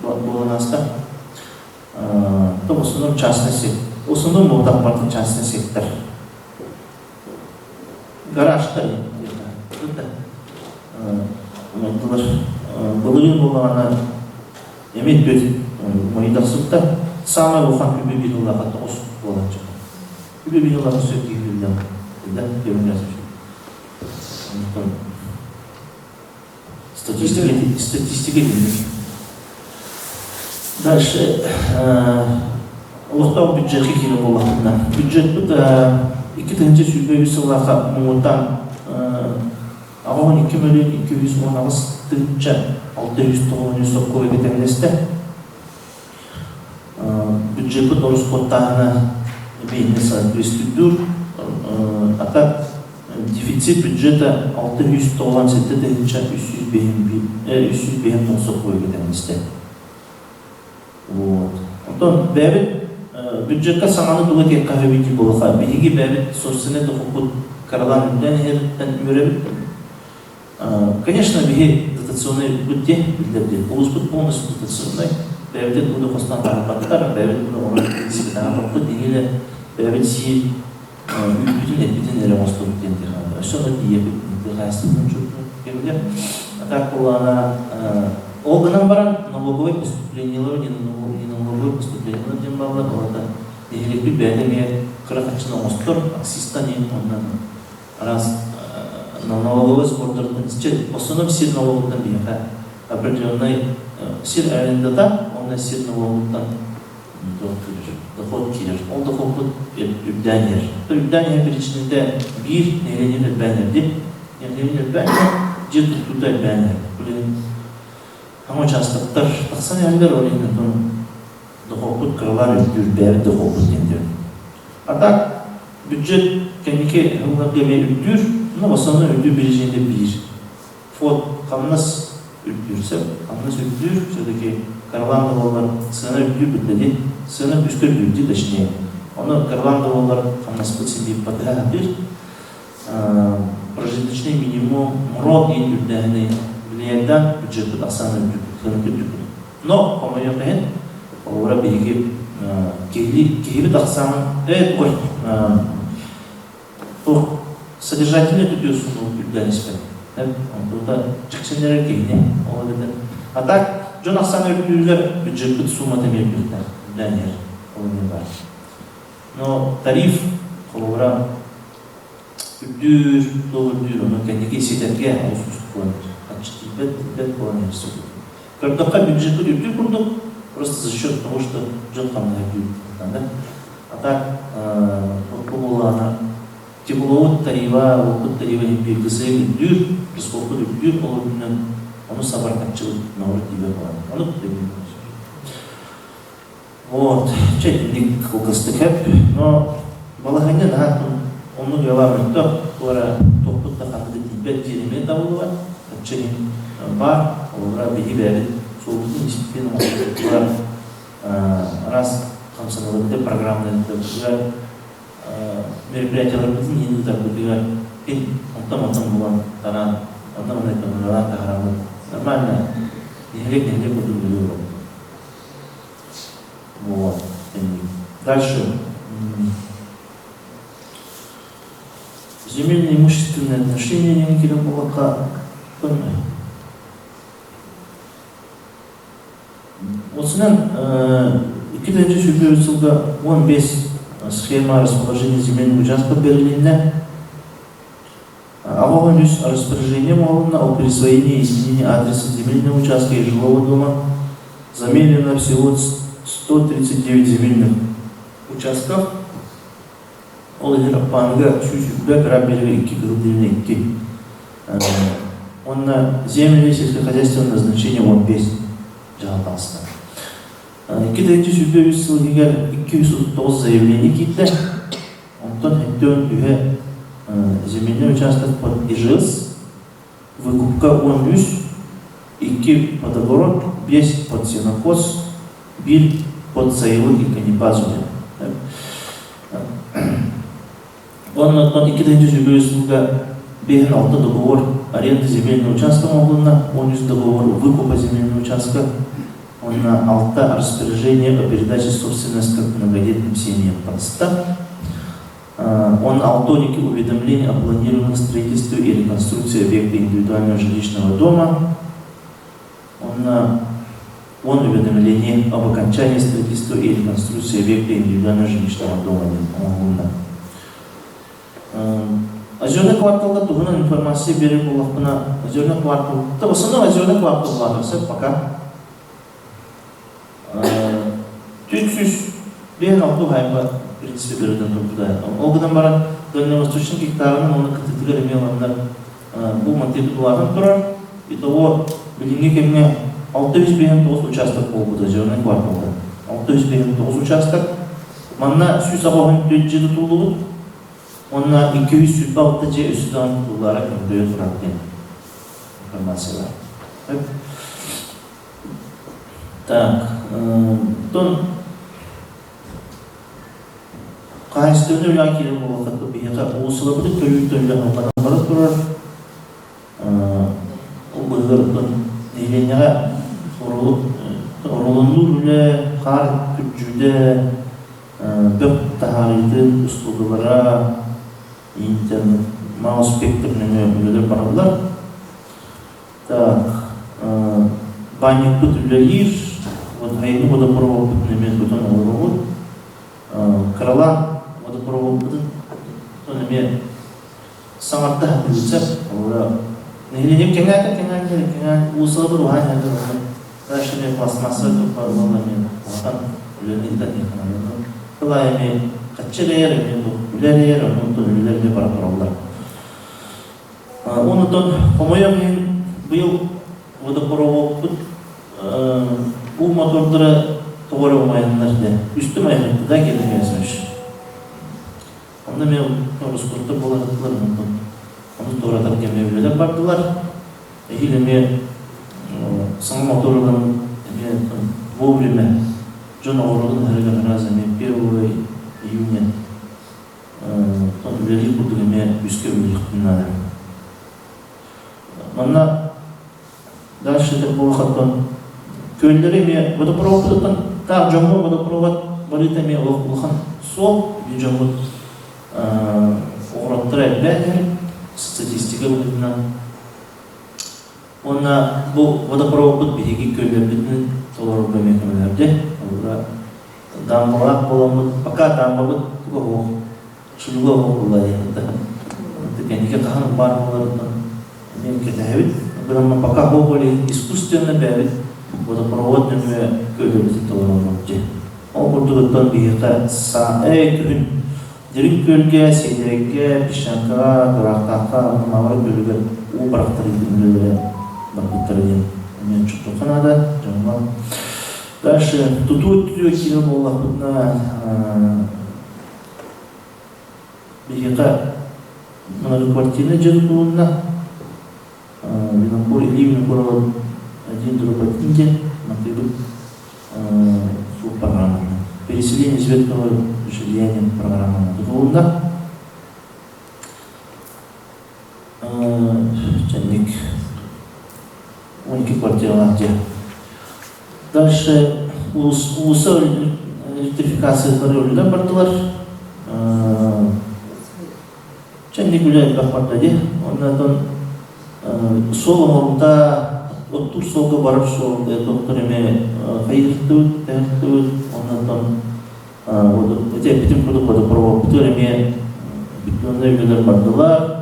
Speaker 2: буолан ааста. В основном частный сектор. В основном буолтах барытын частный сектор. Гаражтар где-то. Былырыын буоллаҕына эмиэ түөрт мойдахсытта самай улахан күбү биир ыллаха тоҕус буолан чыгар. Күбү биир ыллаха сөп киһи да Статистика, статистика дииллэр. Дальше олохтоох бюджетка киирэ буоллахпытына. Бюджетпыт 2023 сыллаахха муҥутаан 82 мөлүйүөн 218 тыһыынча 693 сокуойга тэҥнэстэ. Бюджеппыт ороскуоттааһына эмиэ соответствует. А так дефицит бюджета 697 тыһыынча 305 тоқсан тэҥнэстэ. Вот. Онтон бэйэбит бюджетка саҥаны тугу этиэххэ сөбүй буолуха. Биһиги бэйэбит собственный дохуоппут кыралаан үрдээн иһэриттэн үөрэбит. Конечно, биһи дотационный быт диэн биллэрди. Улууспут полностью дотационный. Бэйэбитин буну хостон таһаарбаттар, бэйэбит буну оҥорон сибитаҕа диһилэ, бэйэбит сиир үүппүтүн, эппитин эрэ оҥостубут диэн тыхаана. Өссө ону тиийэбит, тыхаастыбытын кэмигэр. А так буоллаҕына, ол гынан баран налоговай поступлениелар, не налоговой поступлениелар диэн бааллар, олорда нэһилиэкпит бэйэтэ эмиэ кыра харчыны оҥостор, акцизтан иһин оннан араас налоговой сбордартан, в основном сир налогуттан биһиэхэ определенный сир арендата уонна сир налогуттан доход киирэр. Ол дохуоппут үрдээн иһэр. Үрдээн иһэр причинэтэ биир нэһилиэнньэ элбээн иһэр. Нэһилиэнньэ элбээн иһэр, дьиэ туттуута элбээн иһэр. Билигин саҥа участоктар тахсан иһэллэр, ол иһин онтон дохуоппут кыралаан үрдүүр, бэйэбит дохуоппут диэн диэн. А так бюджет кэнники сылларга эмиэ үрдүүр, но в основном үрдүүр биричиинэтэ биир. Фот хамнас үрдүүр сөп, хамнас үрдүүр, все-таки караван да буоллар сыана үрдүүр биллэ сыана күүскэ үрдүүр дии точнее. Ону караван да буоллар хамнаспыт син биир батыһа сатыыр. Прожиточный минимум МРОТ диэн үрдээһини влияйдаан бюджеппыт ахсаана үрдүк, сыаната үрдүк. Но, хомойуох иһин, холобура биһиги киһибит ахсаанын ой туох содержательный түтүө сунуу үрдээн испэт. Онтута чэксэннэрэр киһини ол эбэтэр. А так дьон ахсаана үрдүүрүгэр бюджеппыт суумата эмиэ үрдүөхтээх, үрдээн иһэр. Ол эмиэ баар. Но тариф холобура үрдүүр, туох үрдүүр, ону кэнники ситэргэ олус уустук буолан харчы тиийбэт, тиийбэт буолан иһэр сөп. Көрдөххө бюджеппыт үрдүүр курдук, просто за счет того, что дьон хамнаһа үрдүүр да. А так бу буоллаҕына тепловод тарифа, уоппут тарифа бииргэ үрдүүр, расходпут үрдүүр, ол үрдүнэн ону сабар харчыбыт ноору тиийбэт буолан. Ону Вот, чэ итинник кылгастык эп, но балаһыанньа наһаа оннук ыалаах мөлтөх, туора туохпут да ханна да тиийбэт диэн эмиэ табыллыбат, чэ иһин баар, холобура биһи бэйэбит суолбутун испитин оҥорбутугар араас хамсаныыларбытын программаларбытыгар Мероприятиеларбытын иһин ыытарбытыгар ин онтон-мантан булан тараан онно-манна көмөлөөн таһаараммыт нормально нэһилиэк нэһилиэк курдук үлэлии олоробут. Вот. Дальше. Земельные имущественные отношения диэн кэлэн буоллахха, Осынан 2 сылга 15 схема расположения земельных участков берилиннэ. Аҕа үс распоряжение оҥоһулунна о присвоении и изменении адреса земельного участка и жилого дома замерено всего 139 земельных участков. Ол иһин Аппааныга 120 грамм берега 2 кыһыл деревня 2. Уонна земли сельскохозяйственного назначения 15 дьаһал таҕыста. 223 сыл иһигэр 239 заявление киирдэ. Онтон өттөөн үһэ земельный участок под ИЖС, выкупка 13, 2 под огород, 5 под сенокос, 1 под сайылык и конепазу диэн. Оннуттан 2 сылга 5-6 договор аренды земельного участка оҥоһулунна, 13 договор выкупа земельного участка, уонна 6 распоряжение о передаче собственности к многодетным семьям таҕыста. Он алтоники уведомление о планируемом строительстве и реконструкции объекта индивидуального жилищного дома. Он он уведомление об окончании строительства и реконструкции объекта индивидуального жилищного дома оҥоһулунна. Озерный кварталга туһунан информация биэрэр буоллахпына, Озерный квартал, в основном Озерный квартал баатырса пока. 305 уһаайба в принципе беруден турбута. Ол гынан баран дальневосточный гектарынан уонна кытыытыгар эмиэ ыланнар бу мантыйбыт улаатан турар. Итого билиҥҥи кэмҥэ 659 участок буолбута Озерный кварталга. 659 участок. Манна 184 дьиэ тутуллубут. Уонна 226 дьиэ өссө даҕаны тутуллаара көҥдөйө турар диэн информация баар. Так, оттон хаһаайыстыбаны үлэҕэ киирэр буоллахха, биһиэхэ уулуссаларбытын көрүүттэн үлэ халҕанан бара турар. Ол быыһыгар оттон нэһилиэнньэҕэ оролоннуур үлэ, хаар күрдьүүтэ, бөх таһаарыытын услугалара, интернет, маус-спектр нөҥүө үлэлэр бараллар. Так, баанньыкпыт үлэлиир, вот айылы водопроводпутун эмиэ тутан олоробут. Кыралаан водопроводпутун эмиэ саҥарда сатыыбыт Олора нэһилиэнньэм кэҥээтэ кэҥээн кэҥээн уулуссаларбыт уһаан иһэллэр онно дальше эмиэ пластмасса туппар уонна эмиэ улахан үлэни ыытан иһиэххэ Тыл аайы эмиэ хаччы эрэйэр эмиэ үлэ эрэйэр онтон үлэлэр эмиэ бара тураллар. Онтон хомойуох иһин быйыл водопроводпут уу мотордара тоҕо эрэ умайаннар дэ. Үстүм айхытты да кэлин Ясович. Онно эмиэ ороскуоттар буола сыттылар онтон ону туоратар кэмҥэ үлэлэр бардылар. Эһиил эмиэ саҥа мотор ылан эмиэ вовремя дьон оҕуруотун аһарыгар раз эмиэ 1 июня үлэлиир курдук эмиэ үскэ үлэлиэхпин наада. Манна дальше этэр буоллаххаттан күөллэри эмиэ водопроводтан таах дьоҥҥо водопровод барыыта эмиэ олох улахан суол. Биир дьоммут оҕуруоттара элбээн иһэр статистика быһыытынан. Уонна бу водопроводпут биһиги күөллэрбитин толорорго эмиэ көмөлөһөрдө. Холобура, Даамбалаах буоламмыт, пока даамбабыт туга суох, шлюга суох буолла диэн кэнники хаһан баар буоларыттан эмиэ кэтэһэбит. Гынан пока суох или искусственно бэйэбит водопровод нөҥүө күөлүбүтүн толороллор дьэ. Ол курдугуттан биһиэхэ күһүн Дириҥ Күөлгэ, Сиэдэрэггэ, Песчанкаҕа, Тураахтаахха уонна Маҕара күөлүгэр уу барахтарыытын үлэлэрэ барбыттара диэн эмиэ отчуттуохха наада дьоҥҥо. Дальше тутуу өттүгэр киирэр буоллахпытына, биһиэхэ многоквартирный дьиэ тутулунна. Винокур Ильи Винокурова 1/1 диэн матыыбыт суоппардаан. Переселение Светкова жилья диэн программаны тутулунна. Чэнник 12 квартиралаах дьиэ. Дальше уулусса электрификациятыгар үлэлэр бардылар. Чэнник үлэ элбэх барда дии. Оннотон суол оҥоруута, оттуур суолга барар суол доктор эмиэ хайыыртыбыт, тэһэртибит. Оннотон ити эппитим курдук водопроводпутугар эмиэ бетоннай үлэлэр бардылар.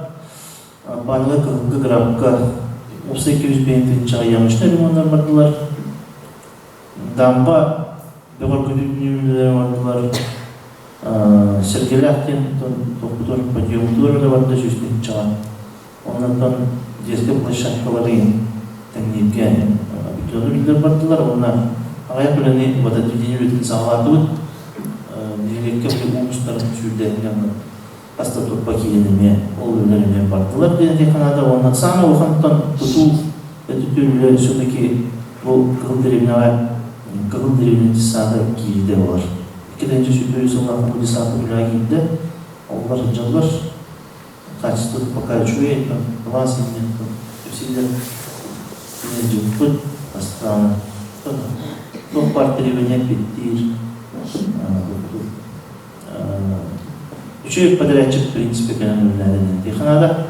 Speaker 2: Баанга кыһыҥҥы грабка уопсай 205 ямочнай ремоннар бардылар. Дамба бөҕөргөтүллүү үлэлэрэ бардылар. Сэргэлээх диэн тохпутугар подъемтуур үлэ барда сүүс тыһыынчаҕа. Оннотон детскай площадкалары тэҥнииргэ бетон үлэлэр бардылар уонна аҕыйах үлэни водоотведение үлэтин саҕалаатыбыт. Нэһилиэккэ били уустарын сүүрдээһиҥҥэ хас да турба киирэн эмиэ ол үлэлэр эмиэ бардылар диэн этиэххэ уонна саамай улахантан тутуу өтүтүр үлэ все-таки бу Кыһыл дэриэбинэҕэ Кыһыл дэриэбинэ десанта киирдэ буолар. 2023 сыллаахха бу десанта үлэҕэ киирдэ. Оҕолор сылдьаллар. Качество пока үчүгэй, кылаас иннин кэпсииллэр. Дьыппыт бастаан туох баар требование эппиттиир. Үчүгэй подрядчик в принципе кэлэн үлэлээдин Тихонада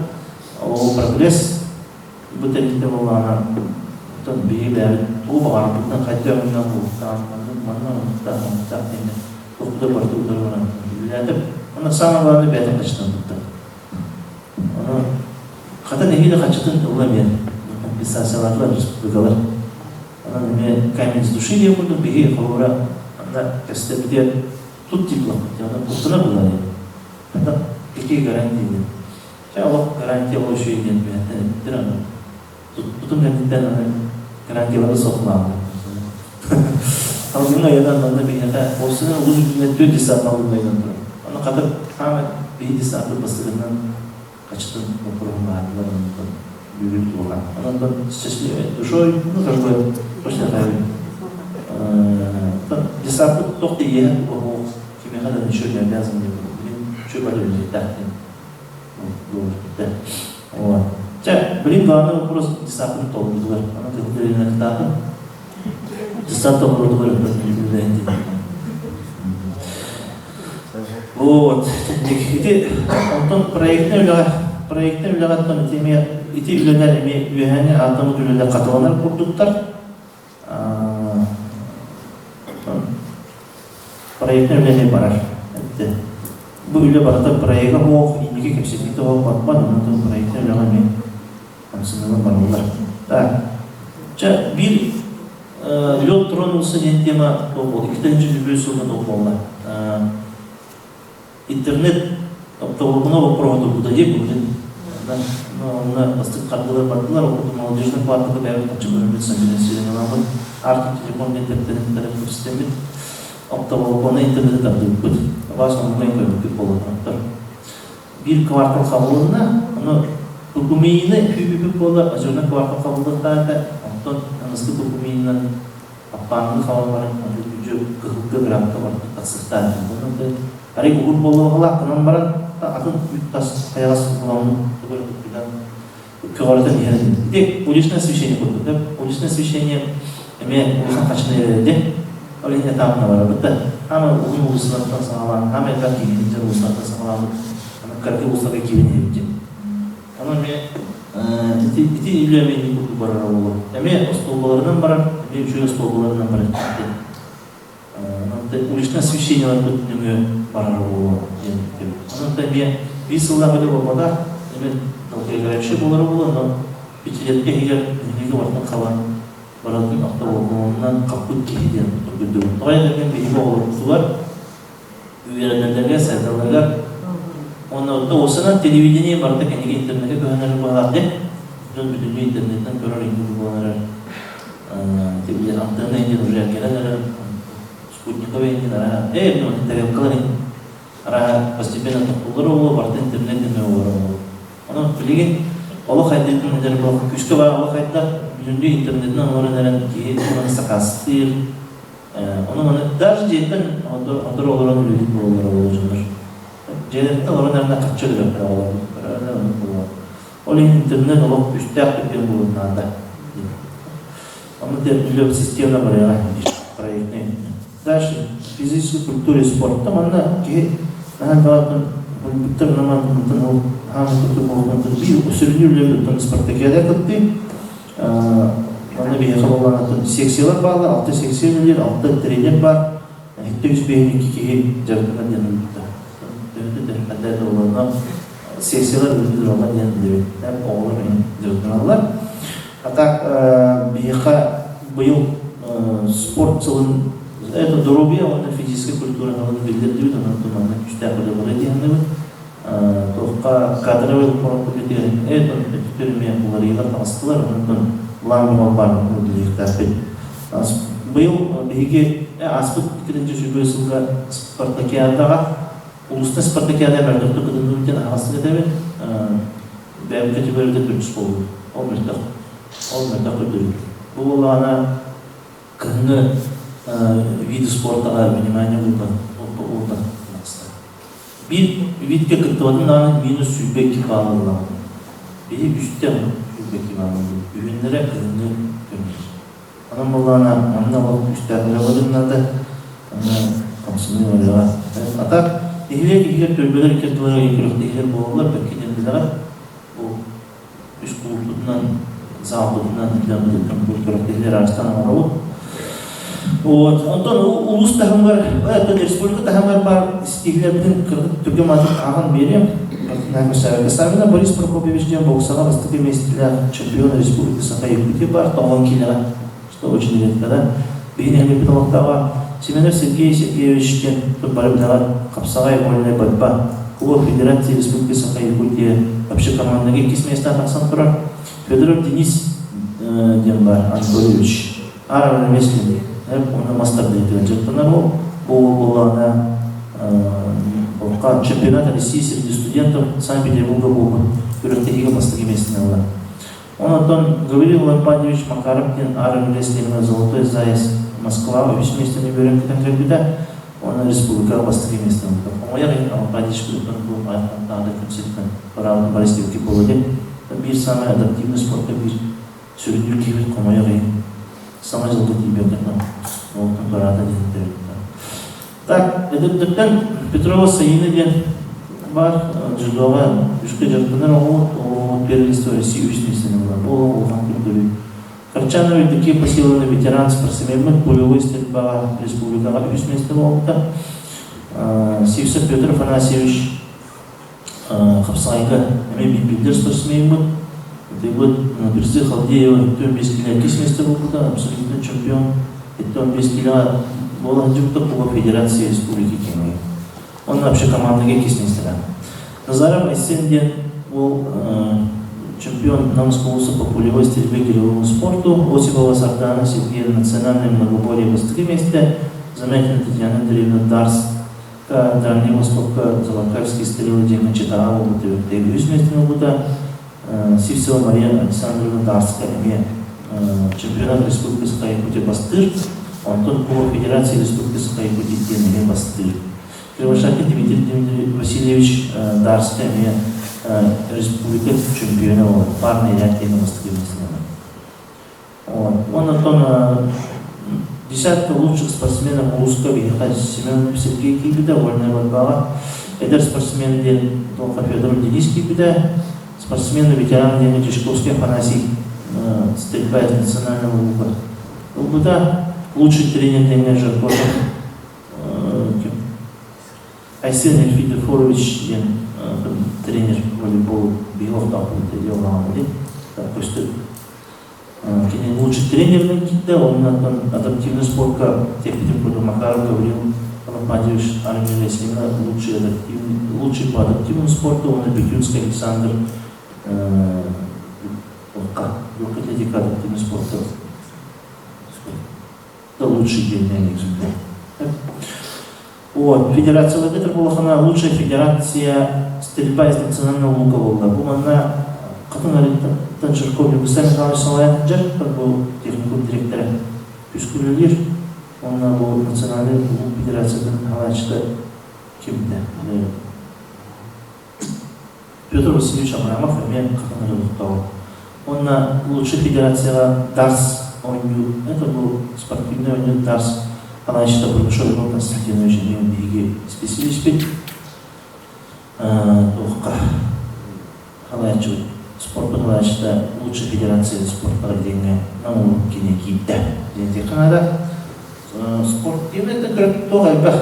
Speaker 2: ол прогресс бу тэрилтэ буоллаҕына оттон биһиги бэйэбит тугу баҕарбытынан хайдах өҥнөөх буолуохтаах маннык манна оннуктаах оннуктаах диэннэр туохпут да барыта утары баран үлэлээтим. Онно самое главное бэйэтин хаччытын тутта. Ону хата нэһиилэ хаччытын ылла эмиэ компенсациялаатылар республикалар. Онон эмиэ камень с души диэн курдук биһиги холобура анна кэстэбитигэр тут тепло, онон куттанар буолар. Хата какие гарантии диэн. Чэ олох гарантия ол үчүгэй диэн бэйэттэн эттэр аны. Тутпутум кэнниттэн аны гарантиялары суохлаабыт. Алгыҥҥа айанан манна биһиэхэ уопсайынан улуус үрдүнэн түөрт десант алгыҥҥа айанан турар. Аны хата хаама биһи десантпыт бастакынан хачытын боппуруоһун баһаардылар онтон бүгүн туолан. Онон счастливой душой, ну как бы точно десантпыт туох да иэһэ туох кимиэхэ да ничего не обязан диэн үчүгэй бары үлэлиэхтээх диэн Вот. Чэ, блин, главный вопрос десантын толордулар. Аны кытылынаахтаахын. Десант толордулар Вот. Ити онтон проектный үлэҕэ проектный үлэҕэ ити эмиэ ити үлэлэр эмиэ үөһээни ааттаммыт үлэлэр хатыланар курдуктар. Проектный үлэ барар. Бу үлэ барыта проега суох, инники кэпсэтиитэ суох барбат, онон проектный үлэҕэ эмиэ хамсаныылар бараллар. Так. Чэ, биир лед тронулся диэн тема 2023 сылга буолла. Интернет оптоволокно боппуруоһа турбута дии былырыын. Онно бастык хардылар бардылар, ол курдук молодежный кварталга бэйэбит харчы көрөммүт, софинансированиеламмыт, Артик телефон диэн тэрилтэлэрин көрүстэммит, оптоволоконнай интернети тардыбыппыт. Табаас онлайн көрбүппүт буоллахтар. Биир квартал хабылынна, ону Кукумиины күүпүпүт буолла, озерный квартал хабыллыахтаах онтон аныгыскы Кукумиинынан Аппааҥҥы хаалан баран күдьү кыһылга грамка барбыт тахсыахтаах этим. Арай угур буолуоҕалаах гынан баран атын үүт тас хайаҕас буламмыт тугу эрэ туппутан көҕөрөтөн иһэр этим. Ити уличное освещение курдук да уличное освещение эмиэ улахан хачына эрэрди. Ол иһин этаабына барабыт да. Хаама уһун уулуссалартан саҕалаан, хаама элбэх киһи сылдьар уулуссалартан саҕалаабыт. Аны кыракый уулуссаларга киирэн иһэбит Онон эмиэ ити ити үлэ эмиэ инник курдук барара буолуо. Эмиэ остуолбаларынан барар, эмиэ үчүгэй остуолбаларынан барар ити. Онон уличное освещениеларбыт нөҥүө барара буолуо диэн этэбит. Онон эмиэ биир сыллаах үлэ буолбатах, эмиэ долгоиграющий буолара буолуо, но пятилетка иһигэр нэһилиэги барытын хабан барытын автоболконунан хаппыт киһи диэн тургуйдубут. Тоҕо диэн биһиги оҕолорбутугар үөрэнэллэригэр, сайдалларыгар уонна уопсайынан телевидение барыта кэнники интернеккэ көһөн быһалаах дии. Дьон бүтүннүү интернеттэн көрөр инник буолан эрэр. Ити антенна индин уже кэлэн эрэр, спутниковый индин араа, ну тарелкалар араа постепенно тохтууллар буолуо, барыта интернет нөҥүө олорор буолуо. Онон билигин олох хайдыытын этэр буоллахха, күүскэ баар олох хайда, бүтүннүү интернетинэн олорон эрэн киһи сакаастыыр. Ону маны даже дьиэттэн отор олорон үлэлиир буолаллар ол дьоннор. Дьиэлэриттэн олорон эрэнэ харчы өлөрөхтөрө олорбут. Оннук буолуо. Ол иһин интернет олох күүстээх түргэн буолуон наада. Онно үлэ системно барыаҕа проектный. Дальше физической культуре спортта манна киһи наһаа баҕаттан булбуттар наман мантан ол хааны кытты буолбутун биир сүрүннүүр үлэбит спартакиада кытты. Манна биһиэхэ буоллаҕына секциялар бааллар, алта секция үлэлиир, алта тренер баар. Икки үс биэһин икки киһи дьарыктанар диэн ыйытта. Төһөтө буоллаҕына секциялар үлэлиир диэн билэбит. Оҕолор дьарыктаналлар. А так биһиэхэ быйыл спорт сылын это здоровье уонна физическая культура сылын биллэрдибит, онон манна күүстээх үлэ барыа диэн туохха кадровый үлэтигэр это өттүтүр эмиэ уларыйыылар таҕыстылар, онон былаан бөҕө баар үлэлиэхтээхпит. Быйыл биһиги ааспыт 2-сүүрбэ сылга спартакиадаҕа улуустар спартакиада мөлтөхтүк кытынныбыт диэн аһаҕастык этэбин. Бэйэм категорията төрдүс буоллум. Ол мөлтөх. Ол мөлтөх көрдөрүү. Бу буоллаҕына кыһыҥҥы виды спортаҕа внимание уурдан уурдан Биир видка кыттыбатын даҕаны минус 22 балл ыллаҕым. Биһи үстэ 22 балл ыллыбыт. Үһүннэрэ кыһыҥҥы көмүс. Онон буоллаҕына манна олох күүстээх үлэ барыан наада. Онно хамсаныы барыаҕа. А так нэһилиэк иһигэр түөлбэлэр икки ардыларыгар күрэхтэһиилэр буолаллар, бэркэ диэн билэҕит. Бу үс кулууппутунан, залбытынан үлэбититтэн бу күрэхтэһиилэр аастан оҥоробут. Вот. Онтон улуус таһымыгар, оттон республика таһымыгар баар ситиһиилэрбитин түргэн маатык ааҕан биэриэм. Савина Борис Прокопьевич диэн боксаҕа бастакы миэстэлээх чемпион Республики Саха-Якутия баар тоҕон киилэҕэ, что очень редко, да. Биһи нэһилиэкпит олохтооҕо Семенов Сергей Сергеевич диэн бары билэҕит хапсаҕай вольная борьба Кубок Федерации Республики Саха-Якутия вообще командаҕа иккис миэстэҕэ тахсан турар. Федоров Денис диэн баар Анатольевич Аар ремесленник, уонна мас тардыытыгар дьарыктанар уол. Бу уол буоллаҕына чемпионат России среди студентов Санкт-Петербурга буолбут күрэхтэһиигэ бастакы миэстэни ылла. Онтон Гаврил Ларпадьевич Макаров диэн аар ремесленнига «Золотой заяц» Москваҕа үһүс миэстэни үөрэн кэтэн кэлбитэ уонна республикаҕа бастакы миэстэни ылбыта. Хомойор иһин Алпадьевич бу айхантаада күн сириттэн бараабытын Борис Левкин буолуо диэн биир саамай адаптивный спортка биир сүрүннүүр киһибит хомойор иһин Саҥа дьылга тиийбэккэ уолтан туораата диэн төрүттэ. Так, эдэрдэртэн Петрова Саина диэн баар дзюдоҕа үскэ дьарыктанар оҕобут, оҕобут первенство России үс миэстэни ылар. Бу олох улахан көрдөрүү. Карчанова Евдокия Васильевна ветеран спортсмеммыт пулевой стрельбаҕа республикаҕа үс миэстэ буолбута. Сивцев Петр Афанасьевич хапсаҕайга эмиэ биллэр спортсмеммыт. Ытыйбыт Призы Халдеева 45 кило иккис миэстэ буолбута, абсолютный чемпион. 75 килоҕа буола сылдьыбыта Кубок Федерации Республики Кемерово. Он вообще командаға иккис миэстэҕэ. Назаров Айсен диэн уол чемпион Намского улуса по пулевой стрельбе гиревому спорту, Осипова Сардана Сергеевна национальное многоборье бастакы миэстэ, Замятина Татьяна Андреевна Дарс Дальний Востокка Залакарские стрелы диэҥҥэ Читаҕа буолбут түбүктээх үһүс миэстэни ылбыта. Сивцева Мария Александровна Дарская эмиэ чемпионат Республики Саха-Якутия бастыыр, онтон Кубок Федерации Республики Саха-Якутия диэн эмиэ бастыыр. Кривошапкин Дмитрий Васильевич Дарская эмиэ республика чемпиона буолар, парный ряд диэн бастакы миэстэни ылар. Онтон десятка лучших спортсменов улууска биһиэхэ Семен Сергей киирбитэ, вольная борьбаҕа. Эдэр спортсмен диэн Туохха Федоров Денис киирбитэ. Спортсмен ветеран диэн Тишковский Афанасий стрельба из национального лука ылбыта. Лучший тренер диэҥҥэ Жиркотов Айсен Эльфидофорович диэн тренер волейбол биһи олохтоохпут диэн көстөр. Кини лучший тренеринэн киирдэ, уонна адаптивный спортка тиэппитин курдук Макаров Гаврил Анатольевич Армия Лесина лучший адаптивный, лучший по адаптивному спорту, уонна Бетюнский Александр легкая атлетика адаптивный спорта лучший диэн экземпляр. Вот, федерацияларга буоллахына лучшая федерация стрельба из национального лука буолла. Бу манна Хатын Арыттан Жирков Ньургустан Михайлович салайан сылдьар, бу техникум директора үс күнүлүүр. Уонна бу национальнай футбол федерациятын салайааччыта кимдэ? Петр Васильевич Абрамов эмиэ Хатан олохтооҕо. Уонна лучший федерацияҕа Дарс оонньуу, это был спортивный оонньуу Дарс салайааччыта Бурнашов Иван Константинович эмиэ биһиги исписэлииспит. Туохха салайааччыбыт спорт салайааччыта лучший федерация спортара диэҥҥэ Нам кини киирдэ. Диэн наада. Спортивный да көрө туох элбэх.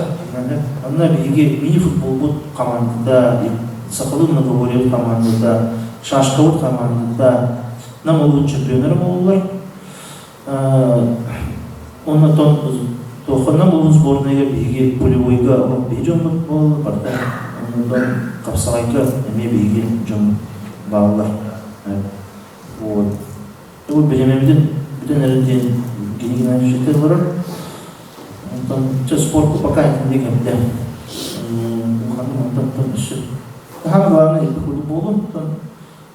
Speaker 2: Онно биһиги мини-футболбут хамаандата, сахалыы многоборье хамаандата, шашкабыт хамаандата Нам улуун чемпионнара буоллулар. Онно тон туохха Нам улуун сборныйга биһиги полевойга биһи дьоммут буолла барыта. Оннотон хапсаҕайга эмиэ биһиги дьоммут бааллар. Вот. Бу бириэмэбитин бүтэн эрэр диэн Гений Геннадьевич этэ олорор. Онтон чэ спорт пока итинник эбитэ. Улаханнык онтон өссө Самое главное это курдук буолун.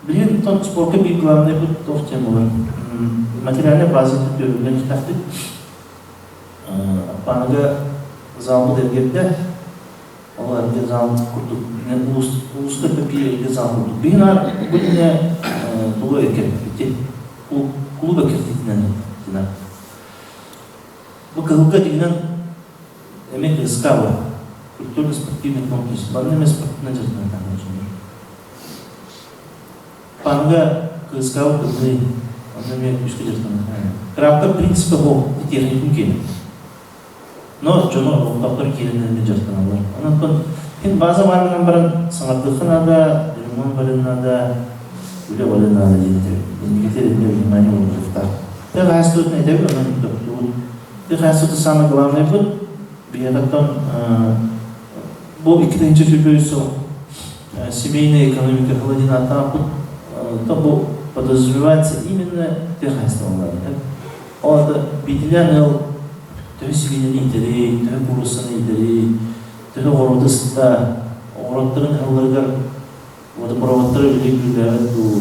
Speaker 2: Билигин оттон спорка биир главный бут туох диэн буолар. Материальная база түөрүллэн истэхпит. Аппааныга залбыт эргэрдэ. Ол эргэ зал курдук улууска биир эргэ зал курдук. Биһин бу иннэ тугу эргэрбити клуб эргэртитинэн Бу кыһылга дигинэн эмиэ КСК бар. Культурно-спортивный комплекс. Манна эмиэ спортивный дьарыктанар дьоннор. Панга КСК тымныы, онно эмиэ күүскэ дьарыктанар. Крапка принципа бу техникум киэнэ. Но дьону олохтоохтор киирэн дьарыктаналлар. Онон хин база баар гынан баран саҥардыахха наада, ремонт барыан наада, үлэ барыан наада диэн этэбин. Инникитэ итиннэ внимание ууруллуохтаах. Тыа хаһаайыстыбатын этэбин, онон тохтуубун. Тыа хаһаайыстыбата самое главное быт. Биһиэхэттэн бу 2023 сыл семейная экономика сыла диэн ааттаабыт. То бу подразумевается именно тыа хаһаайыстыбалара. Ол аата биитилээн ыал төһө сибиинэни иитэрий, төһө кууруссаны иитэрий, төһө оҕуруоту ыстаа, оҕуруоттарын ыһалларыгар водопроводтары үлэлии күүлээбэт дуу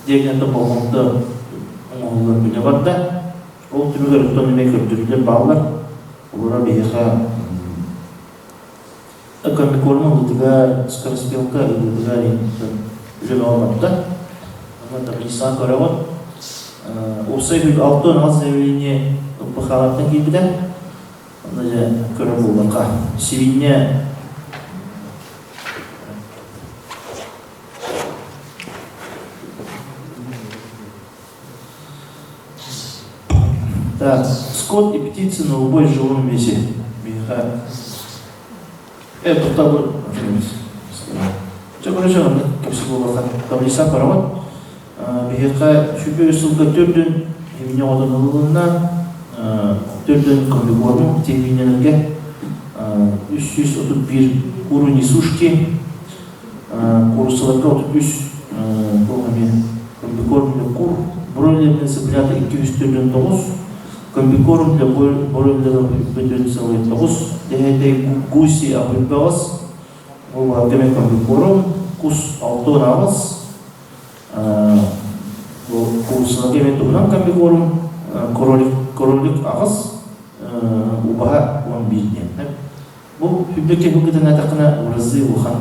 Speaker 2: диэн болҕомто оҥоһуллар үлэ барда. Ол түмүгэр оттон эмиэ көрдөрүүлэр бааллар. Олоро биһиэхэ комбикорм ылыытыгар, скороспелка ылыытыгар үлэ бөҕө барда. Онно таблицаҕа көрөҕүт. Уопсай 68 заявление ЛПХ-лартан киирбитэ. Онно дьэ көрөр буоллахха. Сибиинньэ Так, скот и птицы на убой в живом весе. Миха. Тоқтабы. Чэ, короче, онно кэпсик буоллаха. Таблица көрөҕүт. Биһиэхэ сүүрбэ үс сылга төрдүн иминэ оҕотон ылылынна. Төрдүн комбикорму телевидениелерге 331 куру несушки Кууруссаларга 33 туох эмиэ комбикорм для кур, бройлерные цыплята 249, комбикорм для бройлеров 4,9, дэһэтэй гуси абыйбаҕас, ол аргаме комбикорм, кус 68, бу кууруссаларга эмиэ туһунан комбикорм, кролик, кролик аҕыс, убаһа 11 диэн. Бу үрдүк киһи эттэххинэ уразы улахан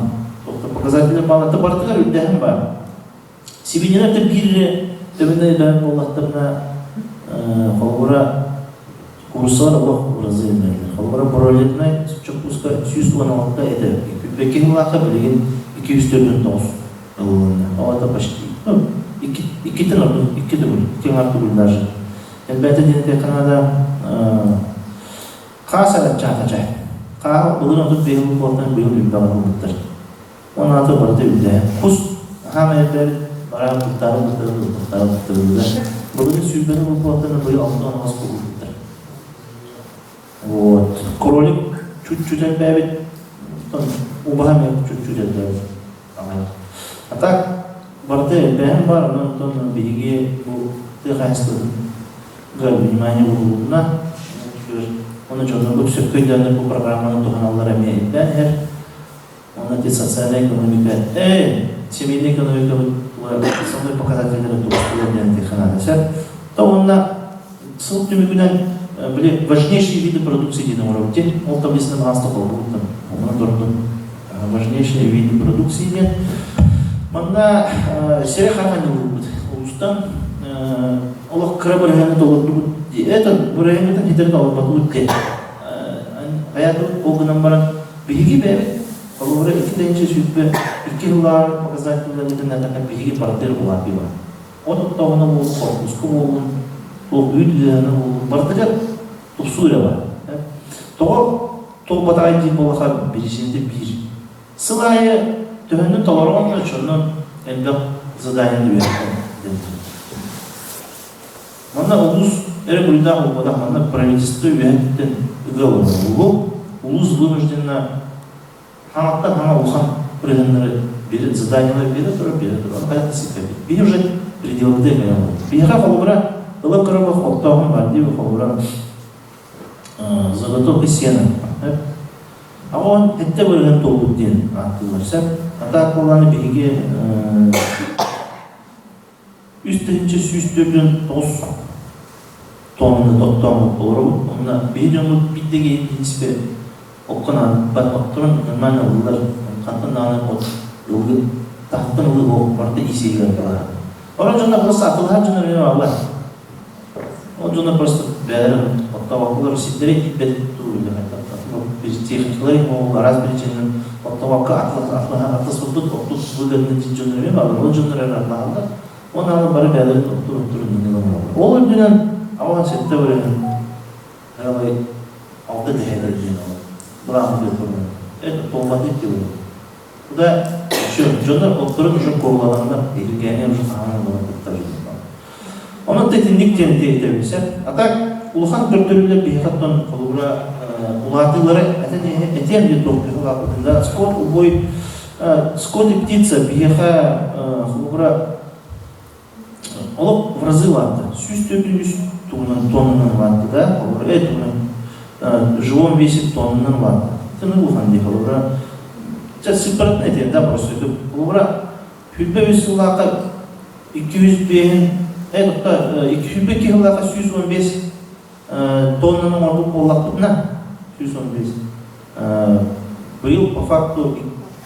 Speaker 2: показательный баллата барытыгар үрдээһин баар. Сибиинньэлэр да биир төбөнө өйдөөн буоллахтарына холобура кууруссалар олох уразы элбэллэр. Холобура бройлернай чоппууска 116 этэ. Күппэкки сыллаахха билигин 249 ылылынна. Ол это почти ну, иккитин ордук, икки төгүл, икки аҥаар төгүл даже. Элбээтэ диэн этиэххэ наада. Хаас араччаата чай. Хааһы былыр 35 буолтан быйыл үрбэҕэ ылбыттар. Он аата барыта үрдэ. Кус хаам эрдэр бараан куттаары быттары ылбыттара быттырыллар. Былырын сүүрбэни булбуттан быйыл 68 кубулбуттар. Вот. Кролик чуть-чуть элбээбит. Убаһа эмиэ чуть-чуть элбээбит. А так барыта элбээһин баар, онон онтон биһиги бу тыа хаһаайыстыбатын внимание уурулунна. Оны дьоннорбут сөпкө өйдөөннөр бу программаны туһаналлар эмиэ элбээн иһэр. Онно ити социальная экономика, семейная экономика основной показателлері тубустулар диэн тиханаада сөп. То онна сыл түмүгүнэн Били важнейшие виды продукции диэн оҥоробут диэн ол таблицаны баҕаста холбууттан онон турдум. Важнейшие виды продукции диэн. Манна сири харанньылыыбыт улуустан олох кыра бырыһыаны толордубут. Это бырыһыаҥҥытын хитэрин олорботубут диэн. Хайаатыбыт ол гынан баран биһиги бэйэбит холобура 2022 сыллааҕы показателлэрбитин эттэххэ биһиги партнер улаатыыла. От оттооһуна буоллун, корпуска буоллун, туох үүт ыаһына буоллун, барытыгар тупсуу эрэ бар. Тоҕо туолбатаҕай диир буоллаха биричиинэтэ биир. Сыл аайы төһөннөн толороҕун да оччонон элбэх заданиены үөрэттэн. Манна улуус эрэ буруйдаах буолбатах, манна правительство үөһэттэн ыга олорор. Улуус вынужденно хаҥаттан хаҥа улахан бырыһыннары биэрэ, заданиелары биэрэ турар, биэрэ турар. Хайах да сиппэппит. Биһи уже пределды кэлэн Биһиэхэ холобура ылан көрөбөх оттооһун бар дии холобура заготовка сена. Аҕа сэттэ бырыһын туолбут диэн ааттыыллар сөп. Ата буоллааны биһиги 3149 тонна оттооммут олоробут. Онно биһи дьоммут биирдэ киһи принципе окко наадыйбат отторун нормально ыллылар. Хантан даҕаны от ылгы таһыттан ылыы ол барыта иисиһигэр балаһа. Орон дьонно просто атылаһар дьоннор эмиэ бааллар. Ол дьоннор просто бэйэлэрин оттообокколор сирдэри тиийбэт дуу или техникалары ол араас причинанан оттообокко атласпыппыт оттук выгодно диир дьоннор эмиэ бааллар. Ол дьоннор эрэ атлаһаллар. Уонна бары бэйэлэрин оттур оттур иннинэ оҥороллор. Ол үрдүнэн 87 бырыһын аҕалай алта дэһэлэр диэн ол былаан турнун. Это туолбаты делают. Куда еще дьоннор отторун уже куолаланнар, иһиргээни уже хаһан ылан кыттар Онон итинник диэн тиэтэбин А так улахан көрдөрүүлэр биһиэхэ оттон холобура улаатыылары этэн этиэм диэн туох кыһалаабытын да скот убой скот и птица биһиэхэ холобура олох в разы улаатта 143 тугунан тоннанан улаатта да холобура тугунан живом весе тоннанан улаатта тыны улахан дии холобура сыппаратын этиэм да просто холобура 23 сыллаахха 205 тохто 202 сыллаахха 115 тоннаны оҥорбут буоллахпытына 115 быйыл по факту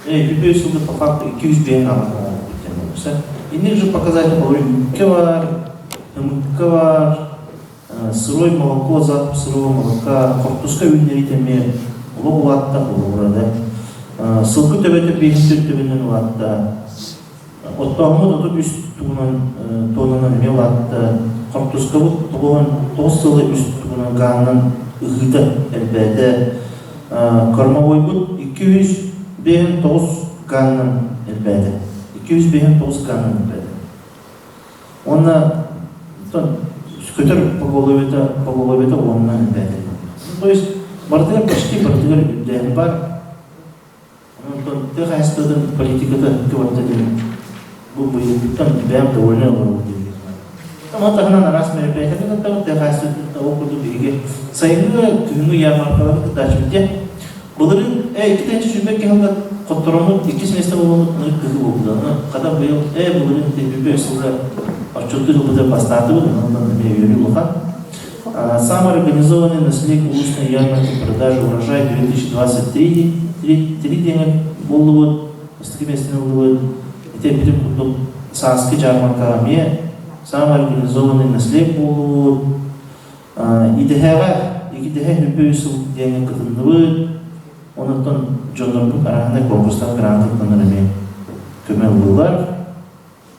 Speaker 2: 105 сылга по факту 205 аҕыс оҥорбут диэн буолса инник же показатель үүккэ бар ымыкка бар сырой молоко закуп сырого молока хортуска үүннэриитэ эмиэ олох улаатта холобура да сылгы төбөтө биэһин төрт төбөнөн улаатта оттооһуммут 33 тугунан туонанан эмиэ улаатта хортускабыт 99 сылы үс тугунан гаанынан ыһыыта элбээтэ кормовойбут 259 гаанынан элбээтэ 259 гаанынан элбээтэ Уонна көтөр поголовьета уонна элбээтэ. То есть барытыгар почти барытыгар үрдээһин бар. Онтон тыа хаһаайыстыбатын политиката барыта диэн бу быйылгыттан бэйэм довольна олоробут диэн. Ону таһынан араас мероприятиелары кыттабыт, тыа хаһаайыстыбатын ол курдук биһиги сайыҥҥы, күһүҥҥү ярмаркалары кыттааччыбыт диэн. Былырыын 2022 сылга хоттороммут иккис миэстэ буолбут ынырык кыһыы буолбута. Ону хата быйыл былырыын бүппүт сылга отчуттуур сылбытыгар бастаатыбыт, онон эмиэ үөрүү улахан. Самый организованный наследник улусной ярмарки продажи урожай 2023 три диэҥэ буоллубут, бастакы миэстэни ыллыбыт. Ити эппитим курдук сааскы дьаарбаҥкаҕа эмиэ самый организованный наследник буоллубут. Идэһэҕэ идэһэ үс сыл диэҥҥэ кытынныбыт. Онтон дьоннорбут арааһынай конкурстан грант ыттанар эмиэ көмө ыллылар.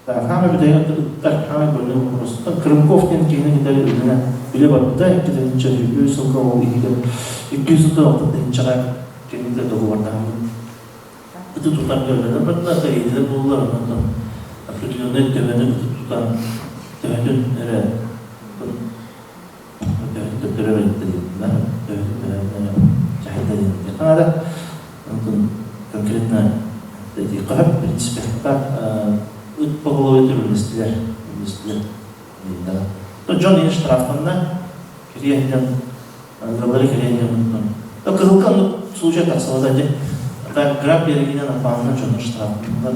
Speaker 2: Хаама бүтэһигэр ыттар хаама бөлүн вопросуттан Крымков диэн киһини кытары үлэнэ үлэ барбыта 2023 сылга ол иһигэр 236 тыһыынчаҕа кинигэ договордаһаммыт ыты тутарга үлэлэр бардылар, рейдэлэр буоллулар, онтон определеннай төбөнү ыты тутан төһөтүн эрэ төһөтүн төттөрөр ыйыттылар, төһөтүн төһөтүн эрэ чаһыйда диэн наада. Онтон конкретно этиэххэ в принципе так ыт поголовье үллэстилэр, үллэстилэр. Дьон ини штрафтанна, кириэһинэн ыаллары кириэһинэн Кыһылга оннук случай тахсыбата дии. Так граб берегинен апаанынан дьону штрафтаннылар.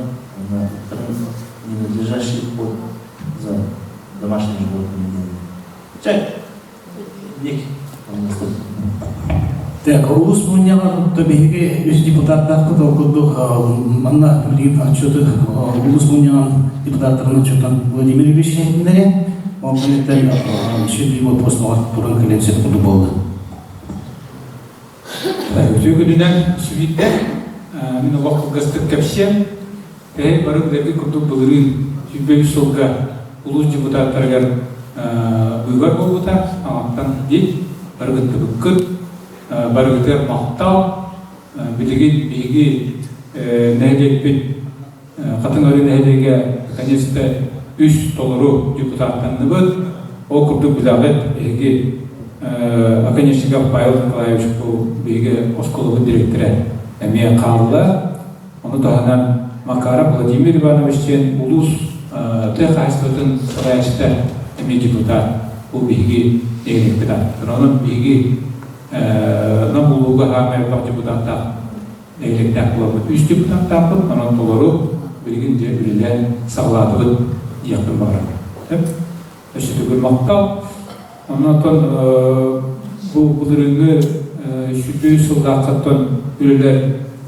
Speaker 2: Ненадлежащий уход за домашними животными. Чэ, ник.
Speaker 1: Так, улуус мунньаҕар биһиги үс депутаттаахпыт, ол курдук манна билигин отчету улуус мунньаҕын депутаттарын отчетун Владимир Ильич иһитиннэриэ. Ол кэнниттэн еще биир вопрос туран кэлэн сөп курдук буолла.
Speaker 3: Үтүө күнүнэн сүбиттэр. Мин олох кылгастык кэпсиэм. Эһи бары билэргит курдук былырыын 23 сылга улуус депутаттарыгар быыбар буолбута. Аҕаттан дии барыгыттыбыккыт. Барыгытыгар махтал. Билигин биһиги нэһилиэкпит Хатыҥ Арыы нэһилиэгэ наконец-то үс толору депутаттанныбыт. Ол курдук билэҕит, биһиги Оконешников Павел Николаевич бу биһиги оскуолабыт дириэктэрэ эмиэ хаалла. Ону таһынан Макаров Владимир Иванович диэн улуус тыа хаһаайыстыбатын салайааччыта эмиэ депутат. Бу биһиги нэһилиэкпит ааттар. Онон биһиги Нам улууга хаамай элбэх депутаттаах нэһилиэктээх буоларбыт. Үс депутаттаахпыт, онон толору билигин дьэ үлэлээн саҕалаатыбыт диэхпин баҕарабын. Өссө төгүл махтал. Оннотон бу былырыыҥҥы 103 сыллааххаттан үлэлэр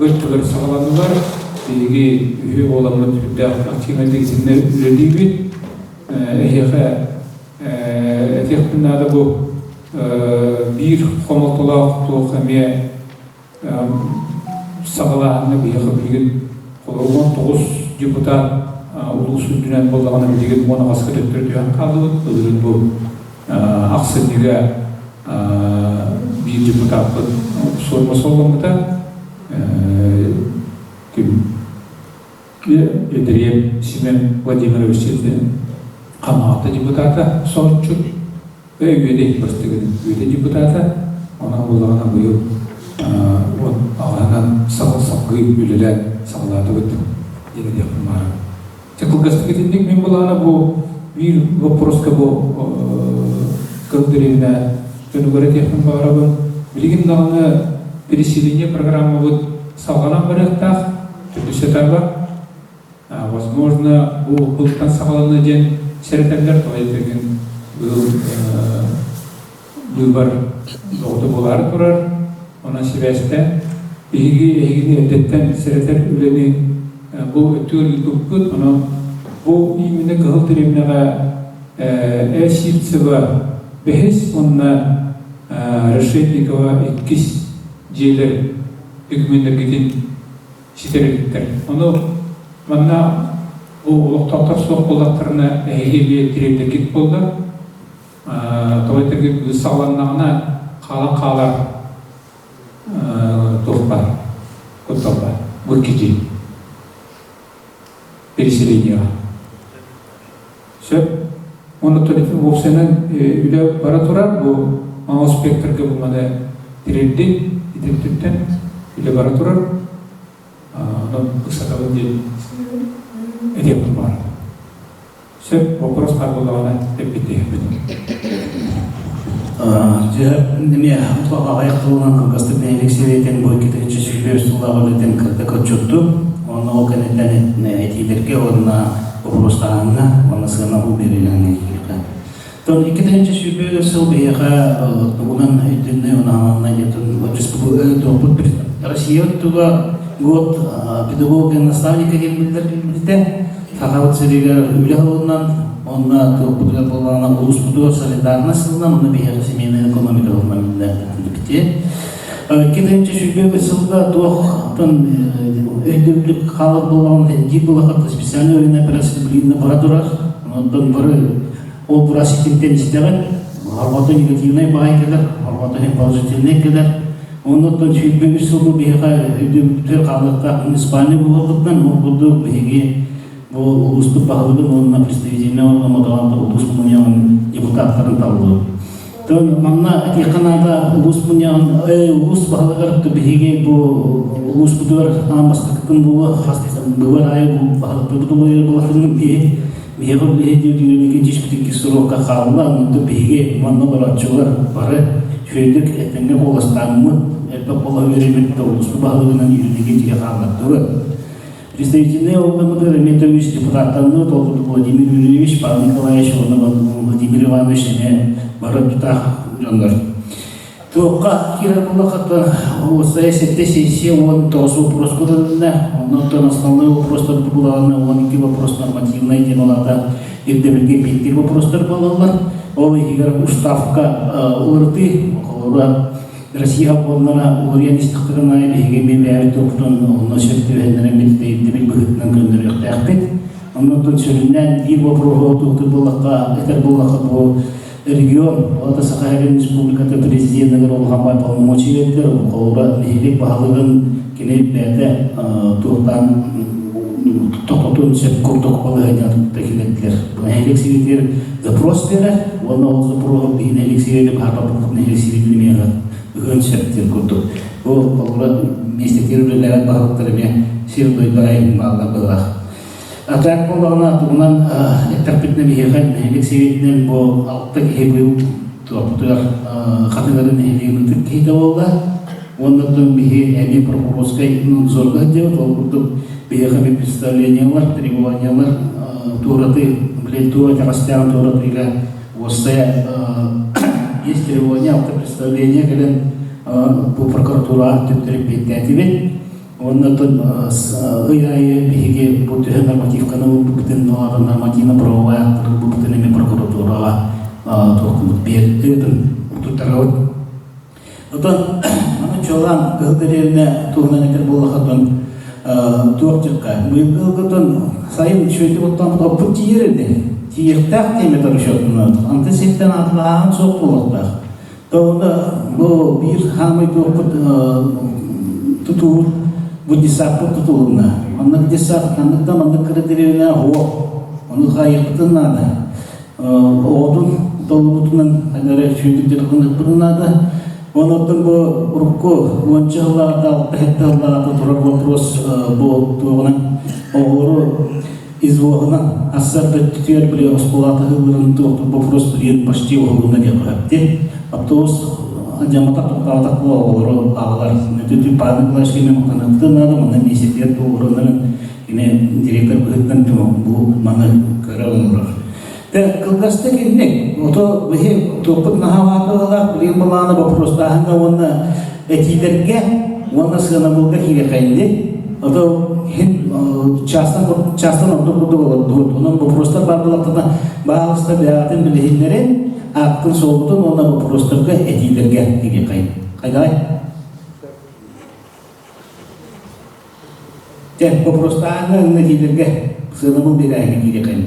Speaker 3: өттүгэр саҕаланнылар. Биһиги үһүө буоламмыт үрдээх активнайдык итиннэ үлэлиибит. Эһиэхэ этиэхпин наада бу биир хомолтолоох туох эмиэ саҕалааһыҥҥа биһиэхэ билигин 19 депутат улуус үрдүнэн буоллаҕына билигин 18-ка төттөрү түһэн хааллыбыт. Былырыын бу ахсынньыга биир депутаппыт суорба суолламмыта. Ким Эдриэп Семен Владимирович Хамаҕатта депутата соһуччу Үөдэй бастыгын Үөдэй депутата, онон буоллаҕына быйыл 10 аҕаһынан салгыы үлэлээн саҕалаатыбыт диэн этиэхпин баҕарабын. Чэ кылгастык итинник мин былаана бу биир боппуруоска бу кыл дэриэбинэ дьонугар этиэхпин баҕарабын. Билигин даҕаны переселение программабыт салҕанан барыахтаах, төрдүс этаба. Возможно, бу былтан саҕаланна диэн сэрэтэллэр, тоҕо диэтэргин быыл быыбар доҕото буолаары турар. Онон сибээстээн биһиги эһигини эрдэттэн сэрэтэр үлэни бу өттүгэр ыыппыппыт. Онон бу именно Кыһыл Дэриэбинэҕэ Э Сивцева бэһис уонна Решетникова иккис дьиэлэр документаргытын ситэрилиттэр. Ону манна бу олохтоохтор суох буоллахтарына эһиги эмиэ тириэрдэргит буоллар, тоҕо этэргит быыс саҕаланнаҕына хаалан хаалар туох баар, куттал баар, бу икки переселениеҕа. Сөп. Уонна уопсайынан үлэ бара турар, бу мал спектрга бу маны тириэрдин итиртиттэн үлэ бара турар. Онон ыксатабын диэн этиэхпин баҕарабын. Сөп, вопрос баар буоллаҕына эппиттиэхпит.
Speaker 1: Дьэ, эмиэ аҕыйах тылынан кылгастык нэһилиэк сэбиэтин бу 2021 сыллааҕы үлэтин кытта көрчөттүм. Уонна ол кэнниттэн этиилэргэ уонна боппуруостааһыҥҥа уонна сыанабыл биэриилээҥҥэ киирдэ. Тон 2021 сыл биһиэхэ тугунан өйдөннөй унаһанна диэтин Россия туга год педагога наставника диэн биллэрбитэ. Сахабыт сиригэр үлэ сылынан, онно туохпутугар буоллаҕына улууспутугар солидарность сылынан, онно биһиэхэ семейная экономика сылынан биллэрбитэ. 2021 сылга туохтан өйдөбүлүк хаалар буоллаҕына, диир буоллахха специальный военная операция билигин бара турар. Онтон бары ол бура ситимтэн истэҕин, орҕото негативнай баай кэлэр, орҕото положительнай кэлэр. Оннуттан 23 сыл биһиэхэ өйдөбүлүктэр хаалыахтаах муниципальный буолуохпутунан, ол курдук биһиги бу улууспут баһылыгын уонна представительнай орган улуус мунньаҕын депутаттарын таллыбыт. Тон манна этиэххэ наада улуус мунньаҕын улуус баһылыгар биһиги бу улууспутугар аан бастакытын буолуо хас быыбар аайы бу баһылыкпыт буолуо киһи биһиэхэ үлэһит диэн икки срокка хаалла онтон биһиги манна олорооччулар бары үчүгэйдик этэҥҥэ куоластааммыт элбэх буола үөрэммит улууспут баһылыгынан юридически дьиэ хааллардыбыт. Представительнай органытыгар эмиэ төбүс депутаттанны толкуту Владимир Юрьевич, Павел Николаевич уонна Владимир Иванович эмиэ бары тутаах дьоннор. Туохха киирэр буоллахха, уопсайа сэттэ сессия 19 вопрос кутулунна. Оннуттан основной вопростар булаҕына 12 вопрос нормативнай диэн олата ирдэбилгэ биирдир вопростар буолаллар. Ол иһигэр уставка уларытыы, холобура, Россия сокуоннара уларыйан истэхтэрин аайы биһиги эмиэ бэйэбит туохпутун онно сөп түбэһиннэрэн ирдэбил быһыытынан көннөрүөхтээхпит. Оннуттан сүрүннээн биир вопроһу туохтуур буоллахха, этэр буоллахха бу регион, ол Саха Сирин Республиката президенигэр улахан полномочия биэрдилэр. Холобура, нэһилиэк баһылыгын кини бэйэтэ туохтаан тохтотуон сөп курдук балаһыанньа киллэрдилэр. Нэһилиэк сэбиэтигэр запрос биэрэр уонна ол запроһу биһи нэһилиэк сэбиэтэ баһарбаппыт нэһилиэк сэбиэтин эмиэ ыһыан сөп диэн курдук. Бу холобура миэстэтигэр үлэлээбэт баһылыктар эмиэ сир дойду айын бааллар быһыылаах. А так буоллаҕына тугунан эттэхпитинэ биһиэхэ нэһилиэк сэбиэтинэн бу алта киһи быйыл туохпутугар хатыгары нэһилиэгин ытык киһитэ буолла. Уонна оттон биһи эмиэ прокурорскай надзорга сылдьабыт. Ол курдук биһиэхэ эмиэ представлениелар, требованиелар туораты, блин, туора итэҕэстээҕин туоратыыга уоссайа есть требования, алта представление кэлэн бу прокуратураҕа төттөрү эппиэттээтибит. Уонна оттон ый аайы биһиги бу төһө нормативканы ылбыппытын, нормативно-правовой актары ылбыппытын эмиэ прокуратураҕа туохпут биэрдибит, туттарабыт. Оттон аны чуолаан Кыһыл дэриэбинэ туһунан этэр буоллахха, туох дьыкка, быйылгы ылгытын сайын үчүгэйдик оттоон оппут тиийэр ини. Тиийиэхтээх тиэмэ расчетунан. Антын сиртэн аатылааһын суох буолуохтаах. Тоҕо бу биир хаамай туохпут тутуубут бу десаппыт тутулунна. Маннык десап ханнык да маннык кыра дэриэбинэ оһуох. Ону хаайыахпытын наада. Оҕотун толорбутунан эрэ сүүрдүк дьарыктаныахпытын наада. Онон бу урукку уонча сыллааҕыта, алта сэттэ сыллааҕыта турар вопрос бу туоҕунан оҕолору извоһунан ассар өттүтүгэр били оскуола таһыыларын туох вопрос билигин почти уһулунна диэн көһөптү. Автобус дьаматах тоқтаатах була оҕолору аҕалар. Нүтүтү Павел Николаевич кеме мактаныахпытын наада, манна миэсэтигэр туоҕуруннарын кини директор быһыытынан бу маны көрө олорор. Тэ кылгастык инник, ото биһи туохпут наһаа билигин былааны вопростааһыҥҥа уонна этиилэргэ уонна сыанабылга киириэхэйинди. Ото хин частан частан ордук курдук олордубут. Онон вопростар бар булаттана баалыста бэйэҕитин билиһиннэрин, ааккын суолбутун уонна вопростарга этиилэргэ киириэхэйин. Хайдай? Дьэ, вопростааһыҥҥа уонна этиилэргэ сыанабыл биэрээһиҥҥэ киириэхэйин.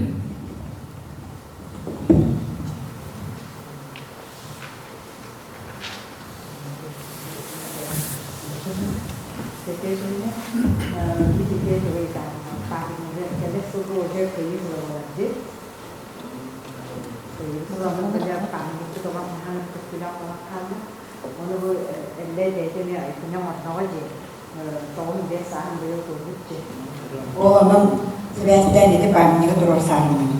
Speaker 4: Ол онон сибээстээн ити памятнигы туруорсаарыммын.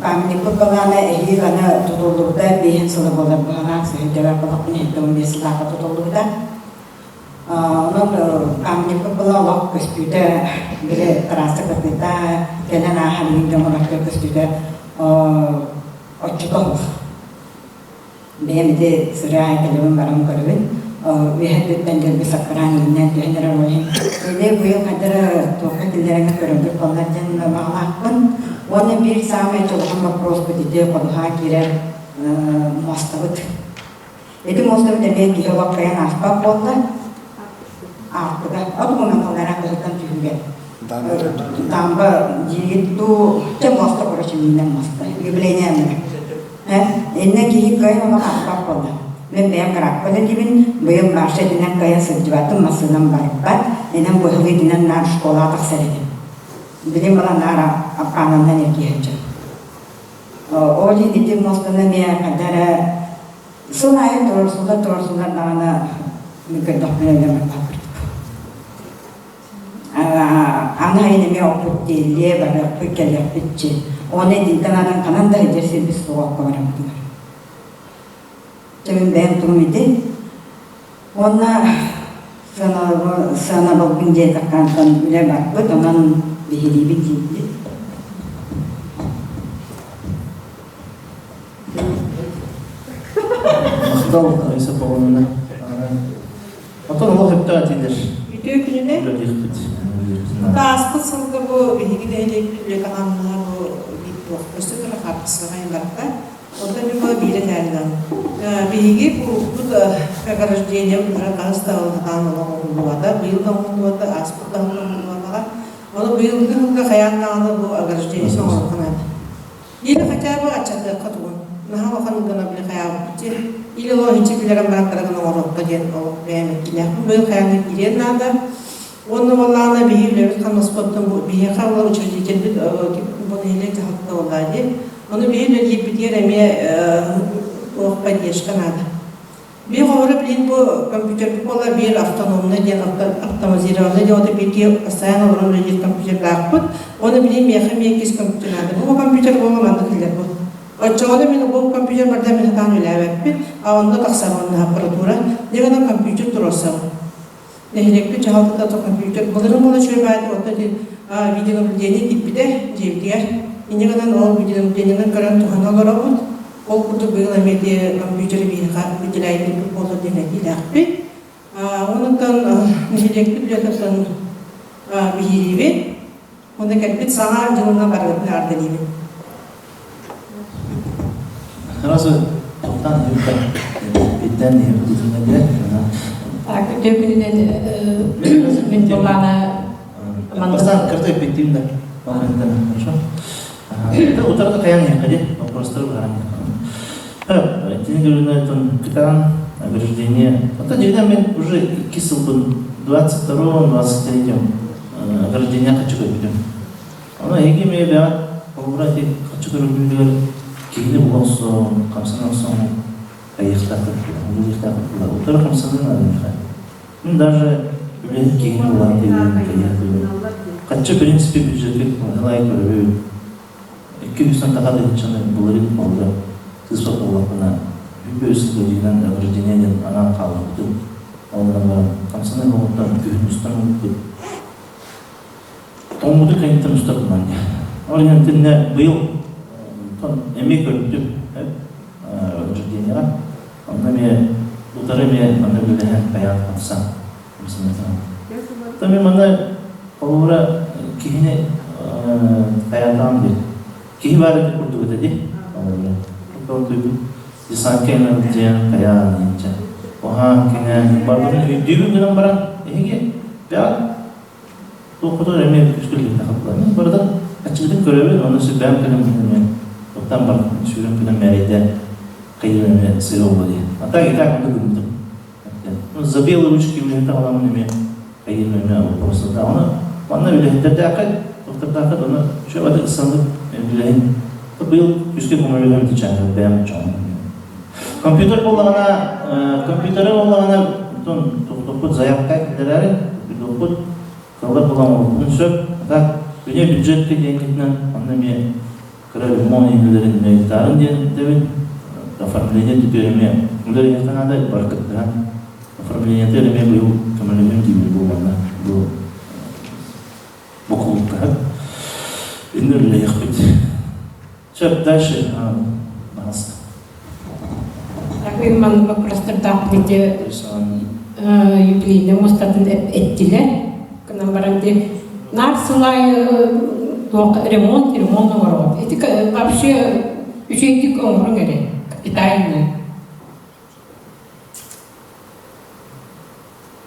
Speaker 4: Памятникпыт балаана эһиил аны тутуллубута биэһин сыла буолар быһалаах сыһыйдара балахпын иһиттэ 15 сыллаахха тутуллубута. Онон памятникпыт была олох көстүүтэ били трасса кытыыта кэлэн ааһар иһин дьон көстүүтэ оччото суох. Бэйэм ити сыраа кэлэбин баран көрөбүн. Үөһэ өттүттэн дэлби саккыраан иҥнэн түһэн эрэр ол иһин. Или быйыл хайда эрэ туохха киллэрэҥҥэ көрөргүт буоллар диэн баҕалаахпын. Уонна биир саамай чулахан боппуруоспут ити ходуһаа киирэр муостабыт. Ити муостабыт эмиэ киһи олох кыайан ааспат буолла. Аартыга. От уонан халлара кыһыттан түһүүгэ. Дамба диигит дуу, чэ муоста короче миинэн муоста. Юбилейная Иннэ киһи кыайан олох аахпат буолла. Мин бэйэм кырааппын этибин, быйыл Маша итинэн кыайан сылдьыбатым, массыынам барбат, инэн быһылы итинэн наар школаҕа тахсар этим. Билим бала наар аппаананан эргийэ сылдьар. Ол иһин ити муостаны эмиэ хайда эрэ сыл аайы туруорсуллар туруорсуллар даҕаны мин көрдөхпүнэ өлөн барбат курдук. Аны айан эмиэ оппут диэллиэ, барыахпыт, кэлиэхпит чи. Оны итинтэн атын ханан да сылдьар сирбит суох окко бараммытыгар. Чэ мин бэйэм тугум ити. Уонна сыанабылбын диэтэххэ үлэ барбыт, онон биһириибит диибит.
Speaker 2: Махтал, Раиса Павловна. Оттон олох өптөөх этилэр.
Speaker 5: Үтүө күнүнэн.
Speaker 2: Үлэлиэхпит.
Speaker 5: Ааспыт сылга бу биһиги нэһилиэкпит үлэтэ хамнаһа бу өссө да хаартыскаҕа барда. Онтон мин бу биирэ тээллэм. Биһиги кулууппут ограждение утары хаһыс да сатаан олох оҥоһуллубата. Быйыл да оҥоһуллубата, ааспыт да оҥоһуллубатаҕа. Ону быйылгы сылга хайаан даҕаны бу ограждение оҥоруохха наада. Или хотя бы аччатыахха тугун. Наһаа улахан гына били хайаабыппыт дии. Или олох иччи билэрин баран кыра гына оҥоруохха диэн олох бэйэм эккилээхпин. Быйыл хайаан да киириэн наада. Уонна буоллаҕына биһи үлэбит хамнаспыттан бу биһиэхэ ол учредительбит бу нэһилиэк дьаһалта буоллаҕа дии. Ону биһи үлэлиирбитигэр эмиэ туох поддержка наада. Биир холобура билин бу компьютербит буолла биир автономный диэн автоматизированный диэн ото биирги постоянно олорон үлэлиир компьютердаахпыт. Оны билин миэхэ эмиэ иккис компьютер наада. Бу компьютер буолла маннык киллэр бу. Оччоҕуна мин бу компьютер барда мин сатаан үлээбэппин, а онно тахсар онно аппаратура. Дьэ компьютер туруорсабын. Нэһилиэкпит дьаһалтата то компьютер былырын буола үчүгэй баайдыр отто ити видеонаблюдение киирбитэ дьиэбитигэр. Инньэ гынан ол видеонаблюдениенан көрөн туһана олоробут. Ол курдук быйыл эмиэ ити компьютер биһиэхэ выделяйдык буолар диэн этиилээхпит. Онуттан нэһилиэкпит үлэтиттэн биһириибит. Онно кэлбит саҥа дьылынан барыбытын эҕэрдэлиибин.
Speaker 2: Сразу тоқтан биттен иһэ
Speaker 6: Так, үтүө күнүнэн мин буоллаана
Speaker 2: Бастаан кырта эппиттим да. Хорошо. Это утарда каян яхади вопростар баран. Тини көрүнэ кытаан ограждение. Это дегенде мен уже икки сылбын 22 23 ограждение хочу көрбүтүм. Аны эһиги эмиэ бэҕэт холобура ити хаччы көрүллүүтүгэр киһини була охсон, хамсана охсон айыахтаахпыт үлэлиэхтээхпит буолар. Утары хамсаныы наада миэхэ. Мин даже үлэһит киһини булан тыйыын, кэйиэх Хаччы в принципе бюджетке ылай көрөбүт. 200 таха тыһыынчаны былырыын буолла. Сыыспат буоллахпына, үс сылдьыынан ограждение диэн анаан хаалларбытым. Ол гынан баран хамсаныы буолуттан күһүн устан ылбыппыт. Тоҥмуту кэнниттэн устар манна. Ол иһин итиннэ быйыл эмиэ көрдүм учреждениеҕа. Онно эмиэ утары эмиэ манна үлэлэһэн хайаан хамсан хамсанытан. Тами манна холобура киһини хайаатаан диир. Киһи баар ити курдук этэ дии. Холобура. Десантка эмэн дьиэн хайаан инчэ. Оһаан кэҥээн барбытын өйдүүбүн гынан баран эһиги бэҕэ Туохпутун эмиэ күскүллүтэ хаппыт. Барытын аччыгытын көрөбүн, онно сүрдээх кэлэн эмиэ оттон бар сүүрэн күнэн мээрэйдээн хайыр эмиэ сыа буолуо дии. А так и так онно гыммытым. Ну, за белые ручки үлэһитэ аламын эмиэ хайыр эмиэ вопросы. Да, оны манна үлэһиттэрдээххит, доктордааххыт, оны үчүгэй аты ыксаллык үлэһин. Быйыл күскэ көмөлөһөм тичааны бэйэм чоҥ. Компьютер буоллаҕына, компьютеры буоллаҕына, тохтоппут заявка киллэрээри, компьютерпут кыллар буолан сөп. Так, күнэ бюджетка диэҥҥитинэн онно эмиэ кыра ремонт иһилэрин ыйытаарын диэн этэбин. Оформление түтүөр эмиэ үлэлиэххэ наада, бар кыттыһан. Оформлениета эмиэ быйыл көмөлөһүм диибин буоллаҕына, бу бокулуктаһар. Иннэ үлэлиэхпит. Сөп, дальше. Пожалуйста.
Speaker 6: Так, маннык вопростардаах ити юбилейный мустатын эттилэр. Гынан баран ди наар сылай туох ремонт, ремонт оҥоробут. Ити вообще үчүгэйдик оҥоруҥ эрэ, капитальный.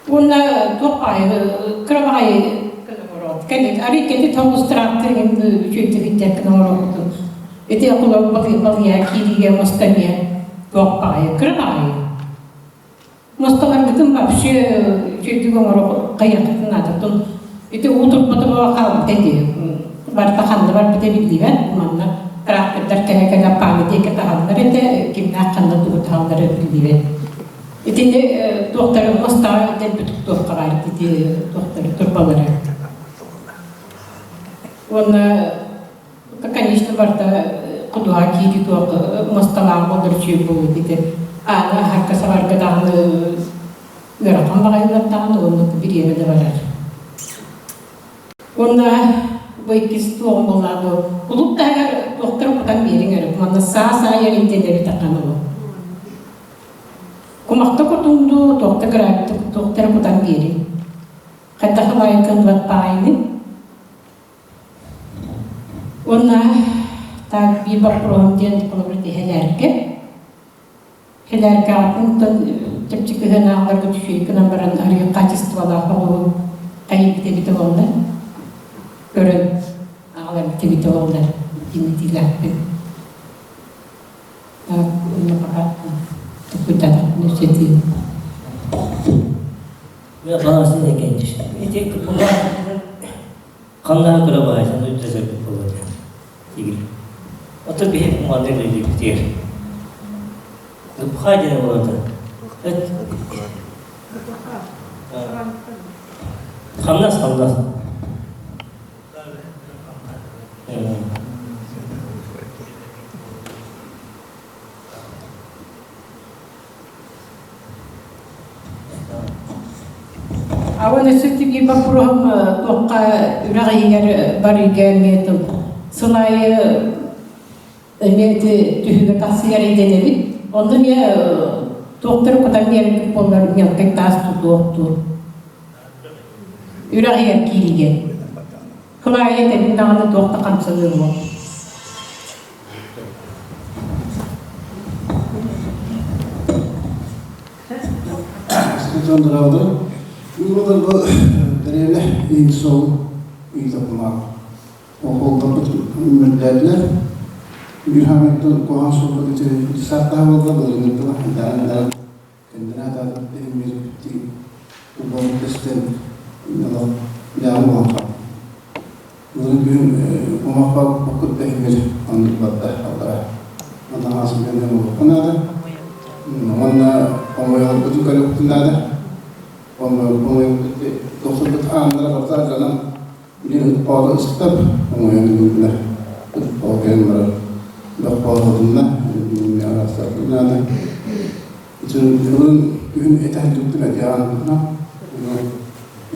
Speaker 6: Уонна туох баайы кыра баҕайы оҥороот кэлин арый кэти тоҕус трактор үчүгэйдик иттэркин оҥоробутун ити окулар балыйа киириигэ муста эмиэ туох баҕайы кыра баҕайы мусталаргытын вообще үчүгэйдик оҥоро хайыаххытын наадатын ити уу турбата буола хаалбыта дии барыта ханна барбыта биллибэт манна трактордар кэлэ кэлэ памятника таһаллар этэ кимнээх ханна тугу таһаллара биллибэт Итини туохтары мастаҕа дэлби туттуохха баар ити туохтары турбалары. Уонна конечно барыта ходуһа киири туох масталаах буолар үчүгэй буолуо ити. Ааны аһарга сабарга даҕаны ыарахан баҕайылар даҕаны уонна бириэмэ да барар. Уонна бу иккис туоҕум буоллаҕа бу кулууп таһыгар туохтары кутан биэриҥ эрэ манна саа-саа эрийдэлэри таххан олох. Кумахта кутуҥ дуу, туохта гравита туохта эрэ кутан биэриҥ. Хайдах ылайыкын баайыны. Уонна так биир боппуруоһум диэн холобур тиһэлээргэ. Хэлээркэҕитин чэпчэки ыһынаалларга үчүгэй гынан баран арыый хаачыстыбалаах оҕуһу хайыйбыт эбитэ буолла. Көрөн аҕаларбыт эбитэ буолла диэн этиилээхпин. Так, уонна пока туппуттаатахпын өссө
Speaker 7: Мен ханасын экенчи. Ити ханнаһа кыра баайсан үттэсэрбит буолар тигил. Ото биһи манна үлэлиибитигэр. Гыпха диэн буолата. Эт Хамнас хамнас.
Speaker 6: Ауан өссө тиги боппуруоһум туохха үрэх иһигэр барыыга эмиэ тыл сыл аайы эмиэ ити түһүгэ тахсыйар идэнэбит. Онно эмиэ туохтары кутан биэрбит буоллар мелкай таас тутуохтуур. Үрэх иһигэр кииригэ. Кыл аайы этэбин даҕаны туох да хамсаныы суох.
Speaker 8: Дьондораабыта Уураларга дэриэбинэ иһин суол ыйыталлаах. Оһоллорбут мөрдөөтүлэр. Биир хаамыттан куһаҕан суолбут ити сааттаах буолла, былырыҥҥыттан хандаан баран кэннинэ атаатык иһиммир тулбабыт көстөн олох дьаам буолан хаалла. Былырыын күһүн кумахха буккут да иһиммир оннук барда аллара. Онон аасыммын буолуохха наада. Уонна оҥойорбутун көрүөхпүтүн наада. Оҥойорбут тохсорбут ааннара барыта алдьанан Билин ыт-боото ыстап, оҥойон ылынна. Ыт-боо кэлэн барар. Бөх-боототунна, араастаатыннаана. Итин ылын күһүн этэ сылдьыбытым этиэҕин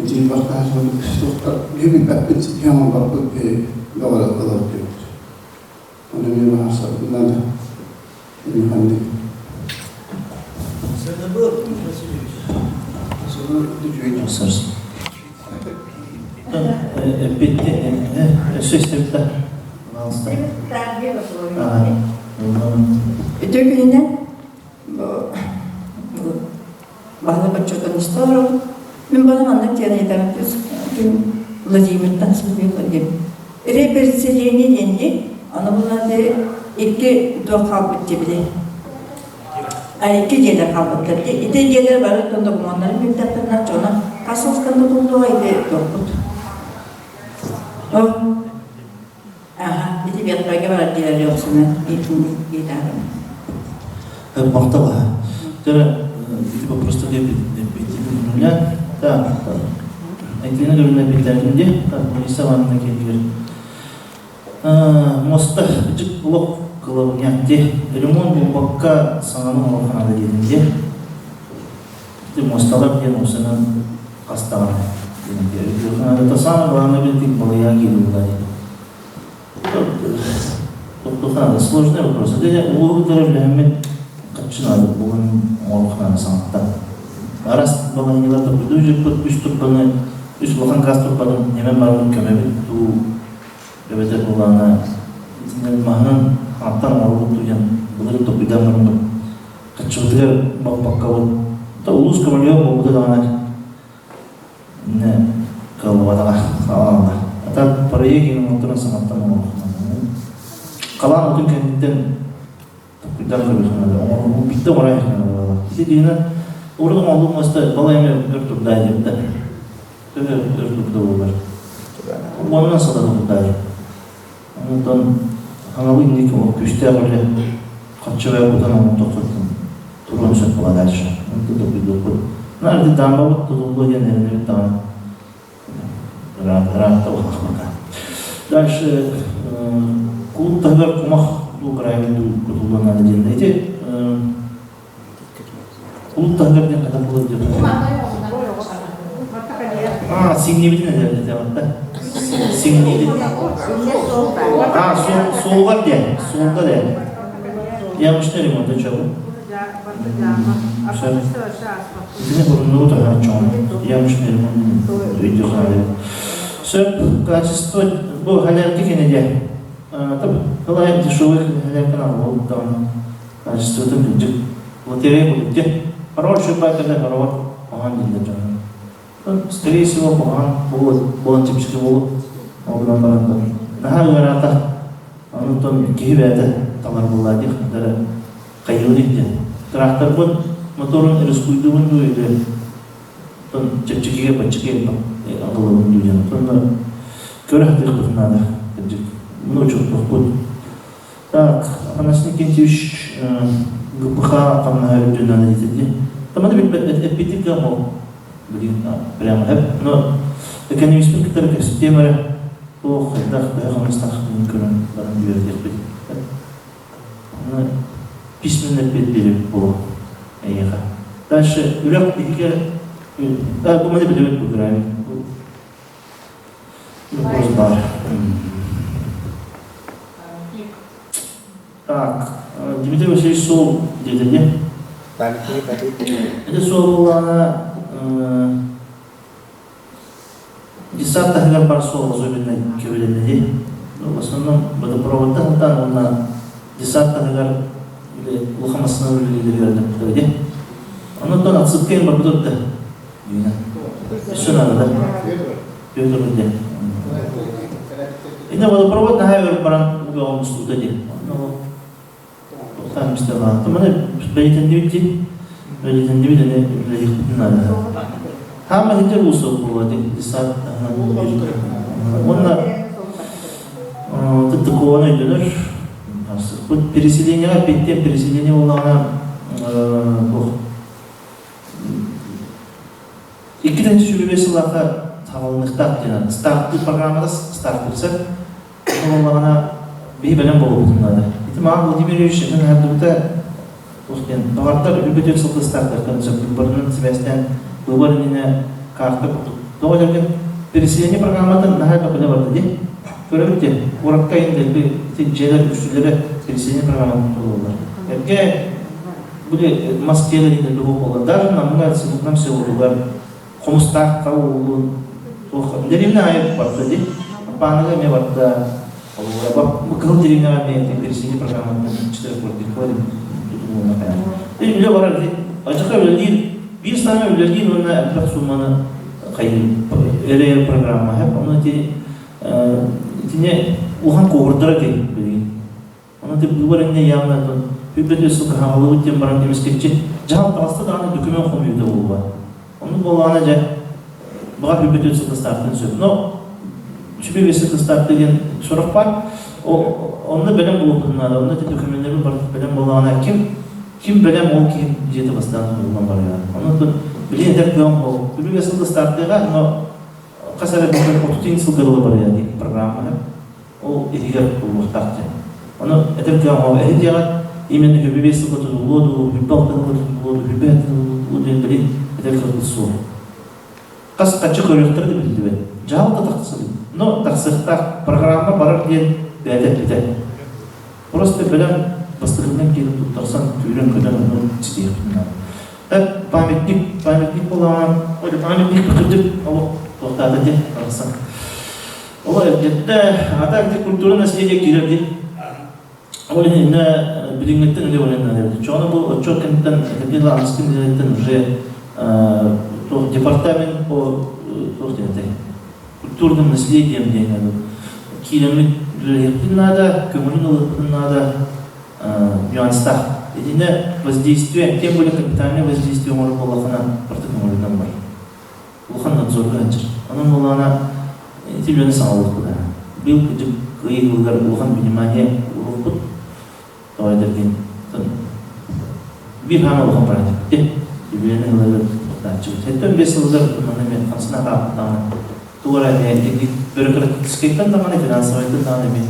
Speaker 8: итии бахтаһа туохтар биһи билбэппит, киһи оҥорбоппут биһи бөҕөрө ылар диэбит. Ону эмиэ баһаарсарбытын ханнык.
Speaker 2: Сыныбы Васильевич.
Speaker 8: Сыны үчүгэй
Speaker 2: Сарсын. Эппитти өссө истэбит Пожалуйста.
Speaker 4: Үтүө күнүнэн баһылык отчуотун истэ олоробут. Мин баны маннык диэн ыйытарым күн Владимиртан Сергей диэн. Реперселение диэн дии. Аны булан икки туох хаалбыт дии Икки дьиэлэр хаалбыттар. Ити дьиэлэр бары докумуоннарын билдэхпинэ дьоно хас сылтан тутуллуоҕа ити туохпут. Аха, ити Ветпайга барар диэлэр охсунан иитаарым.
Speaker 2: Махтал. Тара ити вопростар эппитинля. Так, Айтина көрүнэ биллэрдим де. Так, Лариса Ивановна келгер. Муоста дьик олох кылабынньах дии. Ремонт буолбакка саҥаны оҥоруохха наада диэтим дии. Ити муосталар диэн уопсайынан хас даҕаны диэн диэри. Это самое главное билдик балыйаа киириллэ. Туохха наада сложный вопрос. Это улуу үлэһэммит хаччы наада буолан оҥоруохха наада саҥаттан. Арас балаһыанньалар туппуту үс турбаны, үс улахан газ турбатын эмэн барбыт көмөбүт дуу эбэтэр буоллаҕына итинэн маһынан хааттан оҥорбут диэн былыр токуйдаан бараммыт хаччыбытыгар баппаккабыт да улуус көмөлөөх буолбута даҕаны иннэ кыаллыбатаҕа хаалла. А так проект оҥотторон саҥаттан оҥорбут. Халаан отун кэнниттэн токуйдаан көрүөххэ оҥорбут биирдэ оҥорон буолла. Ити диэнэ урут оҥоллук маста балай эмэ өр турдаа диэбитэ. Төһө өр турда буолар. Уонунан сылы турдаа. Онтон хаҥалыы инник күүстээх үлэ хаччыбай кутан оҥортоххуттан туруон сөп була дальше. Онтон токуйдуохпут. Наар дамбабыт тутуллуо диэн эрэнэбит даҕаны. Ыраатта улахмака. Дальше кулуп таһыгар кумах дуу гравий дуу кутуллуон наада диэн. Ити кулуп таһыгар диэн хата буолар диэн. А, сиҥнибитин этэр этэ Сиҥнибит. А, суолгар диэн, суолга диэн. Ямочный ремонт, чего? Итини уруннугу таһааччоҕун ямочный өйдүү хаалыы. Сөп, качество бу халярки кенеде. Тылай дешевый халяркан алып даҕаны качествотын кырдьык лотерея курдук де. Пароль шөппа кэлэ пароль оһон дииллэр дьоно. Скорее всего, куһаҕан буолан чэпчэки буолуо. Ол гынан баран наһаа ыараата. Онтон киһи бэйэтэ талар буоллаа диэх дары хайыылый диэн. Тракторбын моторун рискуйдуубун дуу или тон чэпчэкигэ баччаки аҕалабын дуу диэн. Онно көрө сатыахпытын наада. Кырдьык. Муну учуоттуохпут. Так, Афанасий Никитич ГПХ хамнаһа үрдүн наада диэтэ. Таманы билбэт эппитик гамол. Блин, прямо но экономистпын кытары кэпсэтиэм эрэ туох хайдах төһө хамнастаахпын көрөн баран үөрэтиэхпит. Письменно эппиэт биэрэбит буолуо эйиэхэ. Дальше үрэх биһигэ да бу маны билэбит бу график. Вопрос бар. Так, Дмитрий Васильевич суол диэтэ дии. Ити суол буоллаҕына Десант таһыгар бар суол особенно кэбилэннэ дии. Ну, в основном водопроводта сылтаан уонна десант таһыгар или улахан массыына үлэлииллэригэр дии. Онон отсыпка барбыт да. Өссө надо, да? Петр диэн. Инне водопровод наһаа өр баран угаҕын мустубута дии. Туохтаан мисталаан. Маны бэлитэннибит дии. Бэлитэннибит эне үлэлиэхпитин наада. Хаама ситер уусук буолуо дии. Десант Уонна тыттыкуон өйдөнөр. Бу переселениеҕа петтен переселение буоллаҕына туох 2 сүүрбэ сыллаахха саҕаланыахтаах диэн стартыыр программата стартыырсар буоллаҕына биһи бэлэм буолуохпутун наада. Ити маған Владимир Юрьевич этэн аһардыбыта туох диэн баҕардар үбүтүн сылгы стартартан сөп выборынан сибээстээн выбор иннинэ карта курдук. Тоҕо дэрген переселение программатын наһаа элбэх барда дии. Көрөбүт диэн куоракка иһин дэлби ити дьиэлэр үксүлэрэ переселение программатын толоруллар. Эргэ Били мас дьиэлэр иһин дэлби буолла. Даже намҥа нам селотугар Хомустаахха уулун туох дэриэбинэ аайы барда дии. Аппааныга эмиэ барда. Бу кыһыл дэриэбинэҕэ эмиэ пересечение программатын четырех квартиркалар тутулуна хайа. Үлэ барар дии. Ачака үлэлиир биир саҥа үлэлиир уонна элбэх сууманы хайыыр программа хэп ону ити итини улахан куоһурдара дии билигин. Ону ти быыбар иннэ явно үбүт өссө кыһаҕалыбыт диэн баран эмискэччи дьаһал таҕыста даҕаны документ хомуйуута буолла. Ону буоллаҕына дьэ баҕар үбүт өссө тастаахтын сөп. Но сүбэ өссө тастаахты диэн сорох баар. Онно бэлэм буолуохпутун наада. Онно ити докуменнары бэлэм буоллаҕына ким ким бэлэм ол киһи дьиэтэ бастаан хомуллан барыаҕа. Онон билин этэр кыам ол. Үбү өссө тастаахтыаҕа, но хас эрэ 30 сылга дылы барыа диэн программаны ол иһигэр булуохтаах диэн. Ону этэр кыаҕа эһи диэҕит именно хүбү биэс сылга тутуллуо дуу, хүббэ алта сылга тутуллуо дуу, хүббэ тутуллуо диэн билин этэр кыахпыт суох. Хас хаччы көрүөхтэрэ да биллибэт. Дьаһал да тахсыбыт. Но тахсыахтаах программа барар диэн бэйэтэ эппитэ. Просто бэлэм бастакынан киирэн туттарсан күүрэн-көтөн ону ситиэхпин наада. Так памятник, памятник буолаҕына, памятник кырдьык олох туохтаата диэн барахсан. Ол эргиттэ, ата ити культура наследие киирэр дии. Ол иһин иннэ билиҥҥиттэн үлэ баран наада. Чоҕуна бу отчуот кэнниттэн Кабинет Ааныскын үлэтиттэн уже туох департамент по туох диэн этэй культурным наследием диэн киирэммит үлэлэһиэхпитин наада, көҥүлүн ылыахпытын наада нюанстаах. Итиннэ воздействие, тем более капитальное воздействие оҥорор буоллаххына барыта көҥүлүнэн бар. Улахан надзорга сылдьар. Онон буоллаҕына ити үлэни саҕалыахпыт. Быйыл кырдьык Кыайыы сылыгар улахан внимание уруохпут. Тоҕо этэргин биир хаама улахан праздник үбүлэни ылары туттааччыбыт. 75 сылыгар манна мен хамсана хаалбыт даҕаны тугу эрэ эмиэ итинник бюрократическайтан даҕаны финансовайтан даҕаны эмиэ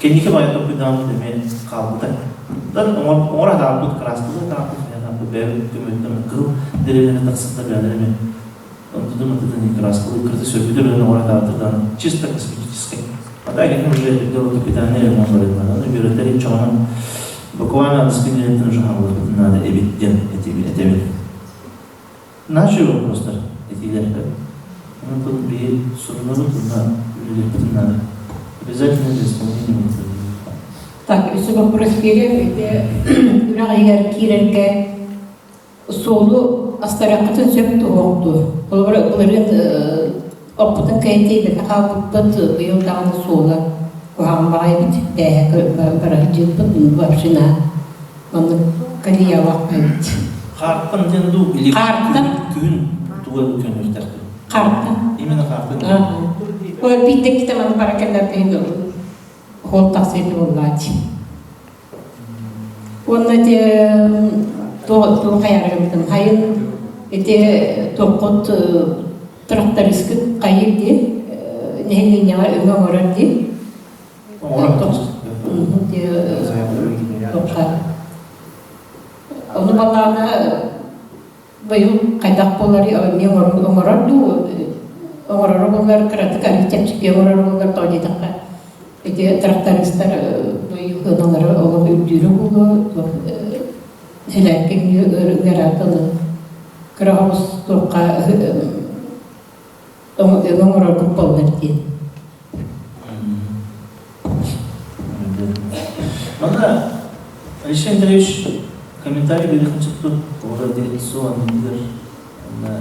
Speaker 2: кэнники баайы толкуйдаабыт эмиэ хаалбыта. Оттон оҥор атаабыт, кырааскалыы атаабыт, атаабыт бэйэбит көмөтүнэн кыһыл дэриэбинэ тахсыбыта бэйэлэрэ эмиэ онтутун матытын кырааскалыы кырты сөргүтэр үлэни оҥор атаабытыттан чисто косметическай. А так это уже дело капитальный ремонт барытынан. Аны үөрэтэр чоҕунан Буквально аныскы уже хаалыахпытын наада эбит диэн этэбин. Наши вопростар этиилэр. Онон тут биһи сурунабыт уонна үлэлиэхпитин наада. Обязательно для исполнения будет.
Speaker 6: Так, өссө вопрос киирэр. Ити үрэх иһигэр киирэргэ суолу астарыаххытын сөп туһуохтуу. Холобура, былырыын оппутун кыайан тиэйбэккэ хаалбыппыт, быйыл даҕаны суола куһаҕан баҕайбыт, тээһэ бара сылдьыппыт, вообще наһаа маннык колеялаах эбит.
Speaker 2: Хаартан диэн дуу или
Speaker 6: Хаартан.
Speaker 2: Күһүн туга көнүөхтэртин?
Speaker 6: Хаартан.
Speaker 2: Именно хаартан.
Speaker 6: Ой, биирдэ китэ маны бара кэллэрбин хол тахсыйды буоллааччы. Уонна ити туох хайааргыбытын хайын ити туоххут трактористкыт хайыр дии нэһилиэнньэҕэ өҥө оҥорор дии. Ону балаана быйыл хайдах буолар эмиэ оҥорор дуу оҥороро буоллар кыратык арыы чэпчэки оҥорор буоллар тоҕо диэтэххэ ити трактористар быйыл ыналара олох үрдүүрэ буолуо туох сэлээккэ ыараатаны кыра оҕус туохха өҥө оҥороргут буоллар диэн.
Speaker 2: Манна Алексей Андреевич комментарий берехин сөптүк оҕолор диэн суон анныгар уонна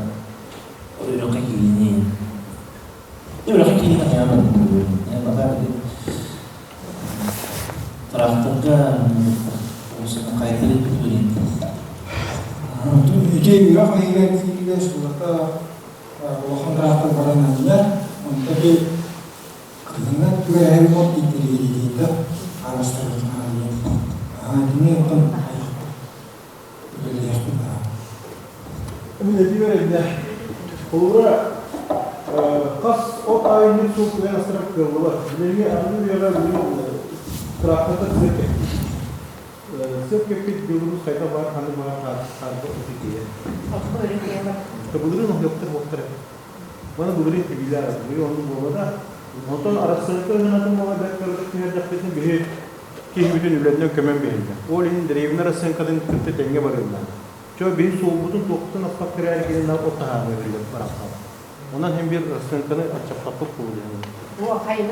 Speaker 2: өрөкө киини өрөкө киини хайаан тракторга хайдары бүтүрин
Speaker 9: Ити үрэх иһигэр кииргэ сыллата улахан трактор баран анньар, онто ити кыһыҥҥы түгэһин от интэриэһиргиирдэ арастарбытын аайы аһаа итини оттон үлэлиэхпит аа.
Speaker 10: Мин этиибэр иннэ холобура хас от аайы суол кыайан астарар кыаллыбат. Билиҥҥи аныгы үйэҕэ билигин трактордар сыа кэппит. Сыа кэппит Беларусь хайдах баар ханнык баар хаарба ытыгыйа. Былырыын оһуохтар буолтар этэ. Маны былырыын тибиилээх быйыл оннук буолла да. Онтон Арассыыйа ыһынатын буола бэрт кыратык түһэрдэхпитинэ биһи киһибитин үлэтинэн көмөн биһиллэр. Ол иһин дэриэбинэ расценкатын кытта тэҥҥэ барыыллар. Чо биһи суолбутун туохпутун аспакка эрээри кинилэр от таһаарыы биллэр барахсал. Онон һин биир расценканы аччаппаппыт буолуо диэн.
Speaker 6: О, хайыны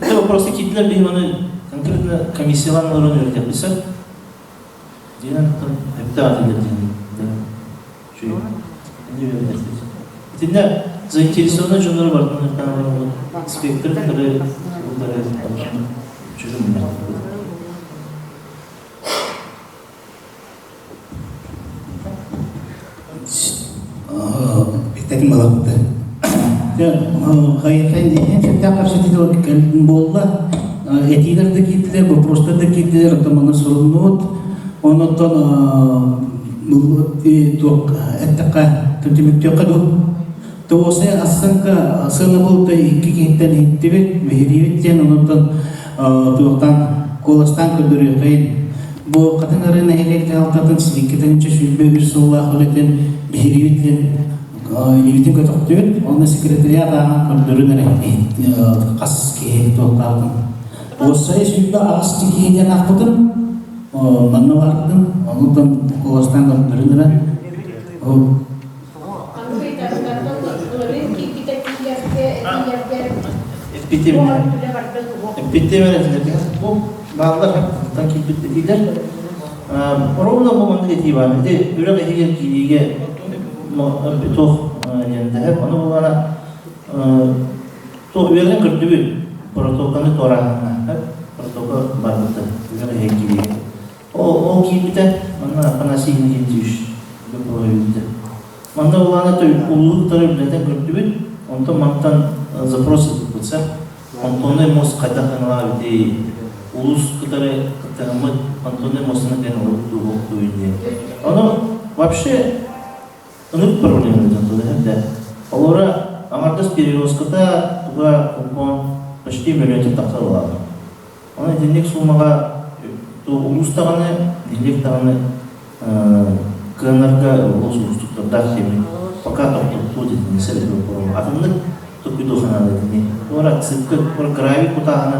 Speaker 2: Это вопросы киирдилэр биһи маны конкретно комиссиялаан олорон үөрэтиэхпит диэн эптэ атылар диэн Итиннэ заинтересованный дьоннору барытын спектр кытары чужим.
Speaker 1: Этэтим балапты. Хайын кэпсэтии буолла. Этиилэр да киирдилэр, вопростар да киирдилэр, оттон манна суруннубут. Оннуттан эттэххэ, түмүктүөххэ дуу. Тоҕуса ассыҥка сыанабыл икки киһиттэн иһиттибит, биһириибит диэн онуттан туохтан куоластаан көрдөрүөххэйин. Бу Хатыҥ Арыы нэһилиэк дьаһалтатын 2 сүүрбэ үс сыллаах үлэтин биһириибит диэн илиибитин көтөхтүбүт. Онно секретариат ааҕан көрдөрүн эрэ хас киһи туохтаабытын. Уоссайа 28 киһи диэн аахпытым. Манна бардым. Онуттан куоластаан көрдөрүн эрэ.
Speaker 2: Эппитим бааллар тан киирбит этиилэр. Ровно бу маннык этии баар. Ити үрэх иһигэр киириигэ туох диэн ону булана туох үөрэн көрдүбүт протоканы туорааһыҥҥа протока барбыта үрэх иһигэр киириигэ. Ол киирбитэ манна Афанасий Иннокентьевич бөҕөйбүтэ. Манна улаана улууһуттары үлэтэн көрдүбүт, онтон мантан запрос ыыппыт сэр. Понтонный мост хайдах гыналаах эбитий? Улуус кытары кыттыһаммыт понтонный мостаны кэлэн олордуу диэн. Ону вообще ынырык проблема да. Олора аҥардас перевозката туга купон почти мөлүйүөн тахса буолаҕа. Онон итинник суумаҕа улуус даҕаны, нэһилиэк даҕаны кыанарга олус уустуктардаах тиэмэ. Пока тохтоттуу дэтиннэ сэбэтэ боппуруоһу. Атыннык Токуйдуохха наада итини. Туора циркэ, туора гравий кутааһына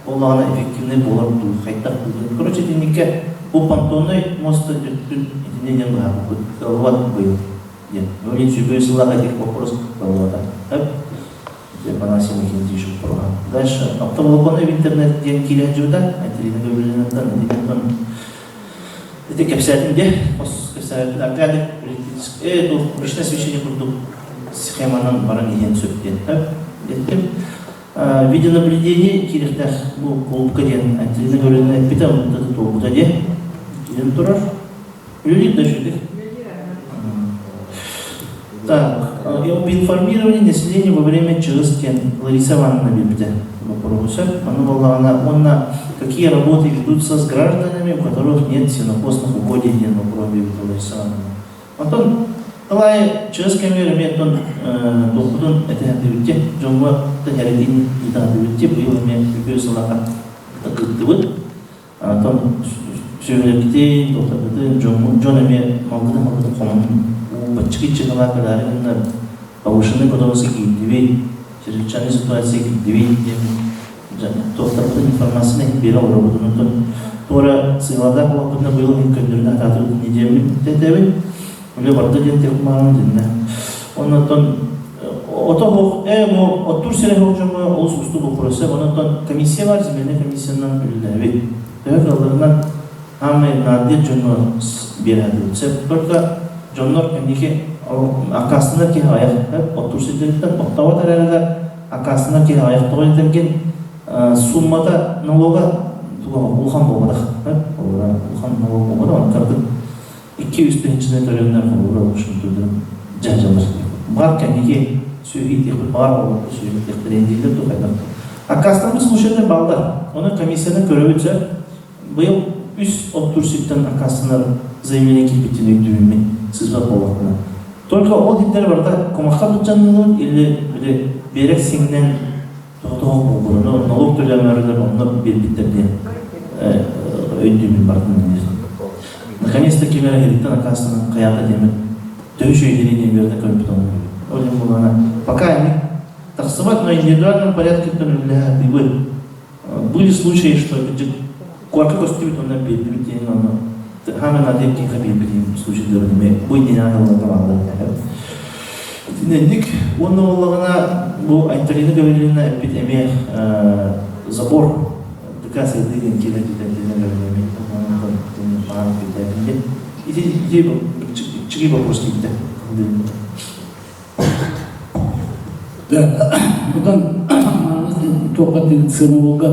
Speaker 2: буоллаҕына эффективнэй буолар дуу, хайдах дуу. Короче, итинниккэ бу понтоннай муоста өттүн итиннэ диэн быһаарбыппыт. Кыаллыбат быйыл диэн. Ну, мин сүүрбэ сыллаах этих вопрос кыаллыбата. Афанасий Иннокентьевич боппуруоһа. Дальше оптоволоконный интернет диэн киирэн дьыбыта, Айталина Гаврильевнаттан итинтэн ити кэпсээтим де, хос кэпсээбиппин Аркадий политический, личное освещение курдук схеманан баран иһиэн сөп диэн эттим. Видеонаблюдение киириэхтээх бу кулубка диэн Айталина Гаврильевна эппитэ, онно туолбута диэн киирэн турар. Үлэлиир да үчүгэй. Так, об информировании населения во время ЧС диэн Лариса Ивановна биэрбитэ боппуруоһу сөп. Ону буоллаҕына уонна какие работы ведутся с гражданами, у которых нет сенокосных угодий диэн боппуруоһу биэрбитэ Лариса Ивановна. Онтон Ылай ЧС кэмигэр эмиэ оттон туохпутун этиһэрдибиттэ, дьоҥҥо тэһэритин ыытаатыбытте, быйыл эмиэ үтүө сылаха кыттыбыт. Онтон сүөһүлэрбитин, туохтарбытын, дьон эмиэ малгытын-малгытын хомун уу баччыгый чыһылаах кэлээри гынна повышенный готовности киирдибит, чрезвычайная ситуация киирдибит диэн туохтарбытын информацияны иһин биэрэ олоробут. Онтон туора сыаладаах буолбутуна быйыл иһин көннөрүнэ атаатыбыт нэдиэммит тэтэбин. Үлэ барда диэн техмаанын диннэ. Оннотон ото хоох бу оттуур сирэ хоох дьоҥҥо олус уустук боппуруоса. Онон комиссия бар, земельнай комиссиянан үлэлээбит. Төһө кыалларынан аамай наадыйар дьоҥҥо биэрээдибит. Сөп. Только дьоннор кэнники аккаастанар киһи аҕыйах. Оттуур сирдэриттэн оттообот эрээрилэр аккаастанар киһи аҕыйах. Тоҕо диэтэргин суммата налога улахан буолбатах. Улахан налог буолбатах. Онон кырдык 2-3 тыһыынчаны төлөөннөр холобура ушунтуйдун дьаһдьалар. Баар кэнники сүөһү иитиэхпит баар оҕолорго сүөһү иитиэхтэрин дииллэр дуу хайдах дуу. Аккаастаммыт случайдар бааллар. Оны комиссияны көрөбүт сөп. Быйыл үс оттуур сиртэн аккаастанар заявление киирбитин өйдүүбүн сызбат буоллахпына. Только ол иһиттэр барыта кумахха быдьаннылар или били биэрэк сиҥнэн тоҕо буолбуруну налог төлөмөрүлэр онно биэрбиттэр диэн өйдүүбүн барытын. Наконец-то ким эрэ иһиттэн аккаастанан хайаата диэммит төһө үчүгэйдэрин диэн үөрэтэ көрбүт оҥорбут. Ол иһин буоллаҕына пока они тахсыбат, но индивидуальном порядке үлэлэһэ Были случаи, что куорка көстүбүт онно биэрдибит диэн онно хааман надо киһи биэрбит диэн случайдары бу иннинэ ылла табаллар. Итинник уонна буоллаҕына бу Айталина Гаврильевна эппит эмиэ забор ДК сайдыы диэн киирэн Ити ити чиги вопрос киирдэ.
Speaker 1: Да, бұдан туохха сыанабылга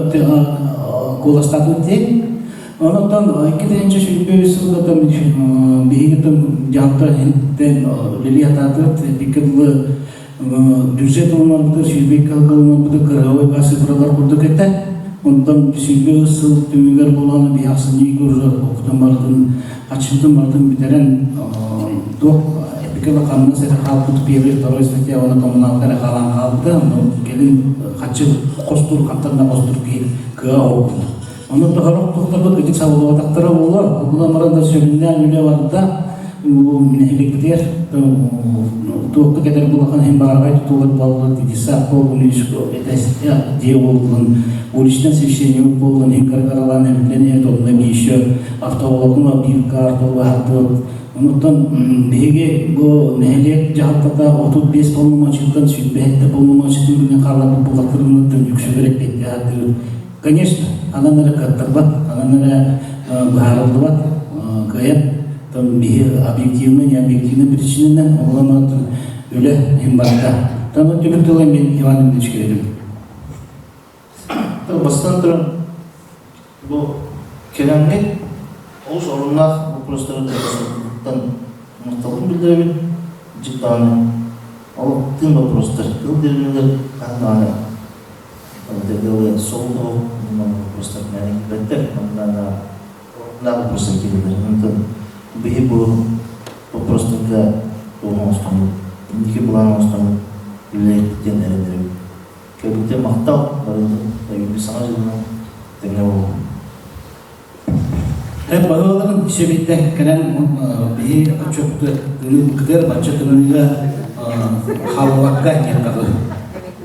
Speaker 1: куоластаатыбыт диэн. Онон 2023 сылга биһиги дьаһалта иһиттэн үлэлии сатаатыбыт. Икки дылы бюджет ылынарбытыгар 102 ылынарбытыгар кыраһабай цифралар курдук этэ. Онтон 101 сыл түмүгэр буолан биһи ахсынньы уже окутан барытын аччытын барытын бүтэрэн туох эпикела хамнас эрэ хаалбыт первый второй статья уонна коммуналка эрэ хаалан хаалбыта. Онно кэлин хаччы хостуур хантан да хостуур киһи кыа оҕолбут. Онно тоһорох туохтарбыт ытык сабыллыбатахтара буолуо. Булан баран да сүрүннээн үлэ барда. Нэһилиэкпитигэр туохха кэтэр булахан иһин баараҕай тутуулар буоллар, детсад буоллун, дьиэ буоллун, уличное освещение буоллун, иһин кыргыралаан эбиллэн иһэр, онно еще автоволокно биир карта улаатыт. Онуттан биһиги бу нэһилиэк дьаһалтата 35 полномочияттан 27 полномочиятын билин хаалларбыт буллахтарынан үксүгэр эппиэттээх. Конечно, анан эрэ кыаттарбат, анан эрэ быһаарыллыбат, кыайан там биһи объективно, не объективно причинанан оҕолонот үлэ иһин барда. Там түмүк тылы мен Иван Ильич кирэдим.
Speaker 2: Бастан туран бу кэлэҥҥит олус оруннаах боппуруостары туттан махталбын биллэрэбин. Дьыктааны ол тыын боппуруостар тыл дэриэбинэлэр хаһан даҕаны Дэгэл соло вопростар мээнэ киирбэттэр. Манна вопростар киирэллэр. Онтон биһи бу вопростарга туох оҥостоммут, инники былаан оҥостоммут үлэлиэхпит диэн эрэнэбит. Кэлбитэ махтал, барыбытын өйүүбүт саҥа дьылынан тэҥҥэ буолуо.
Speaker 1: Баһыларын сөбүттэ кэлэн биһи отчуотту кытыр бачча тыныыга хааллыбакка диэн.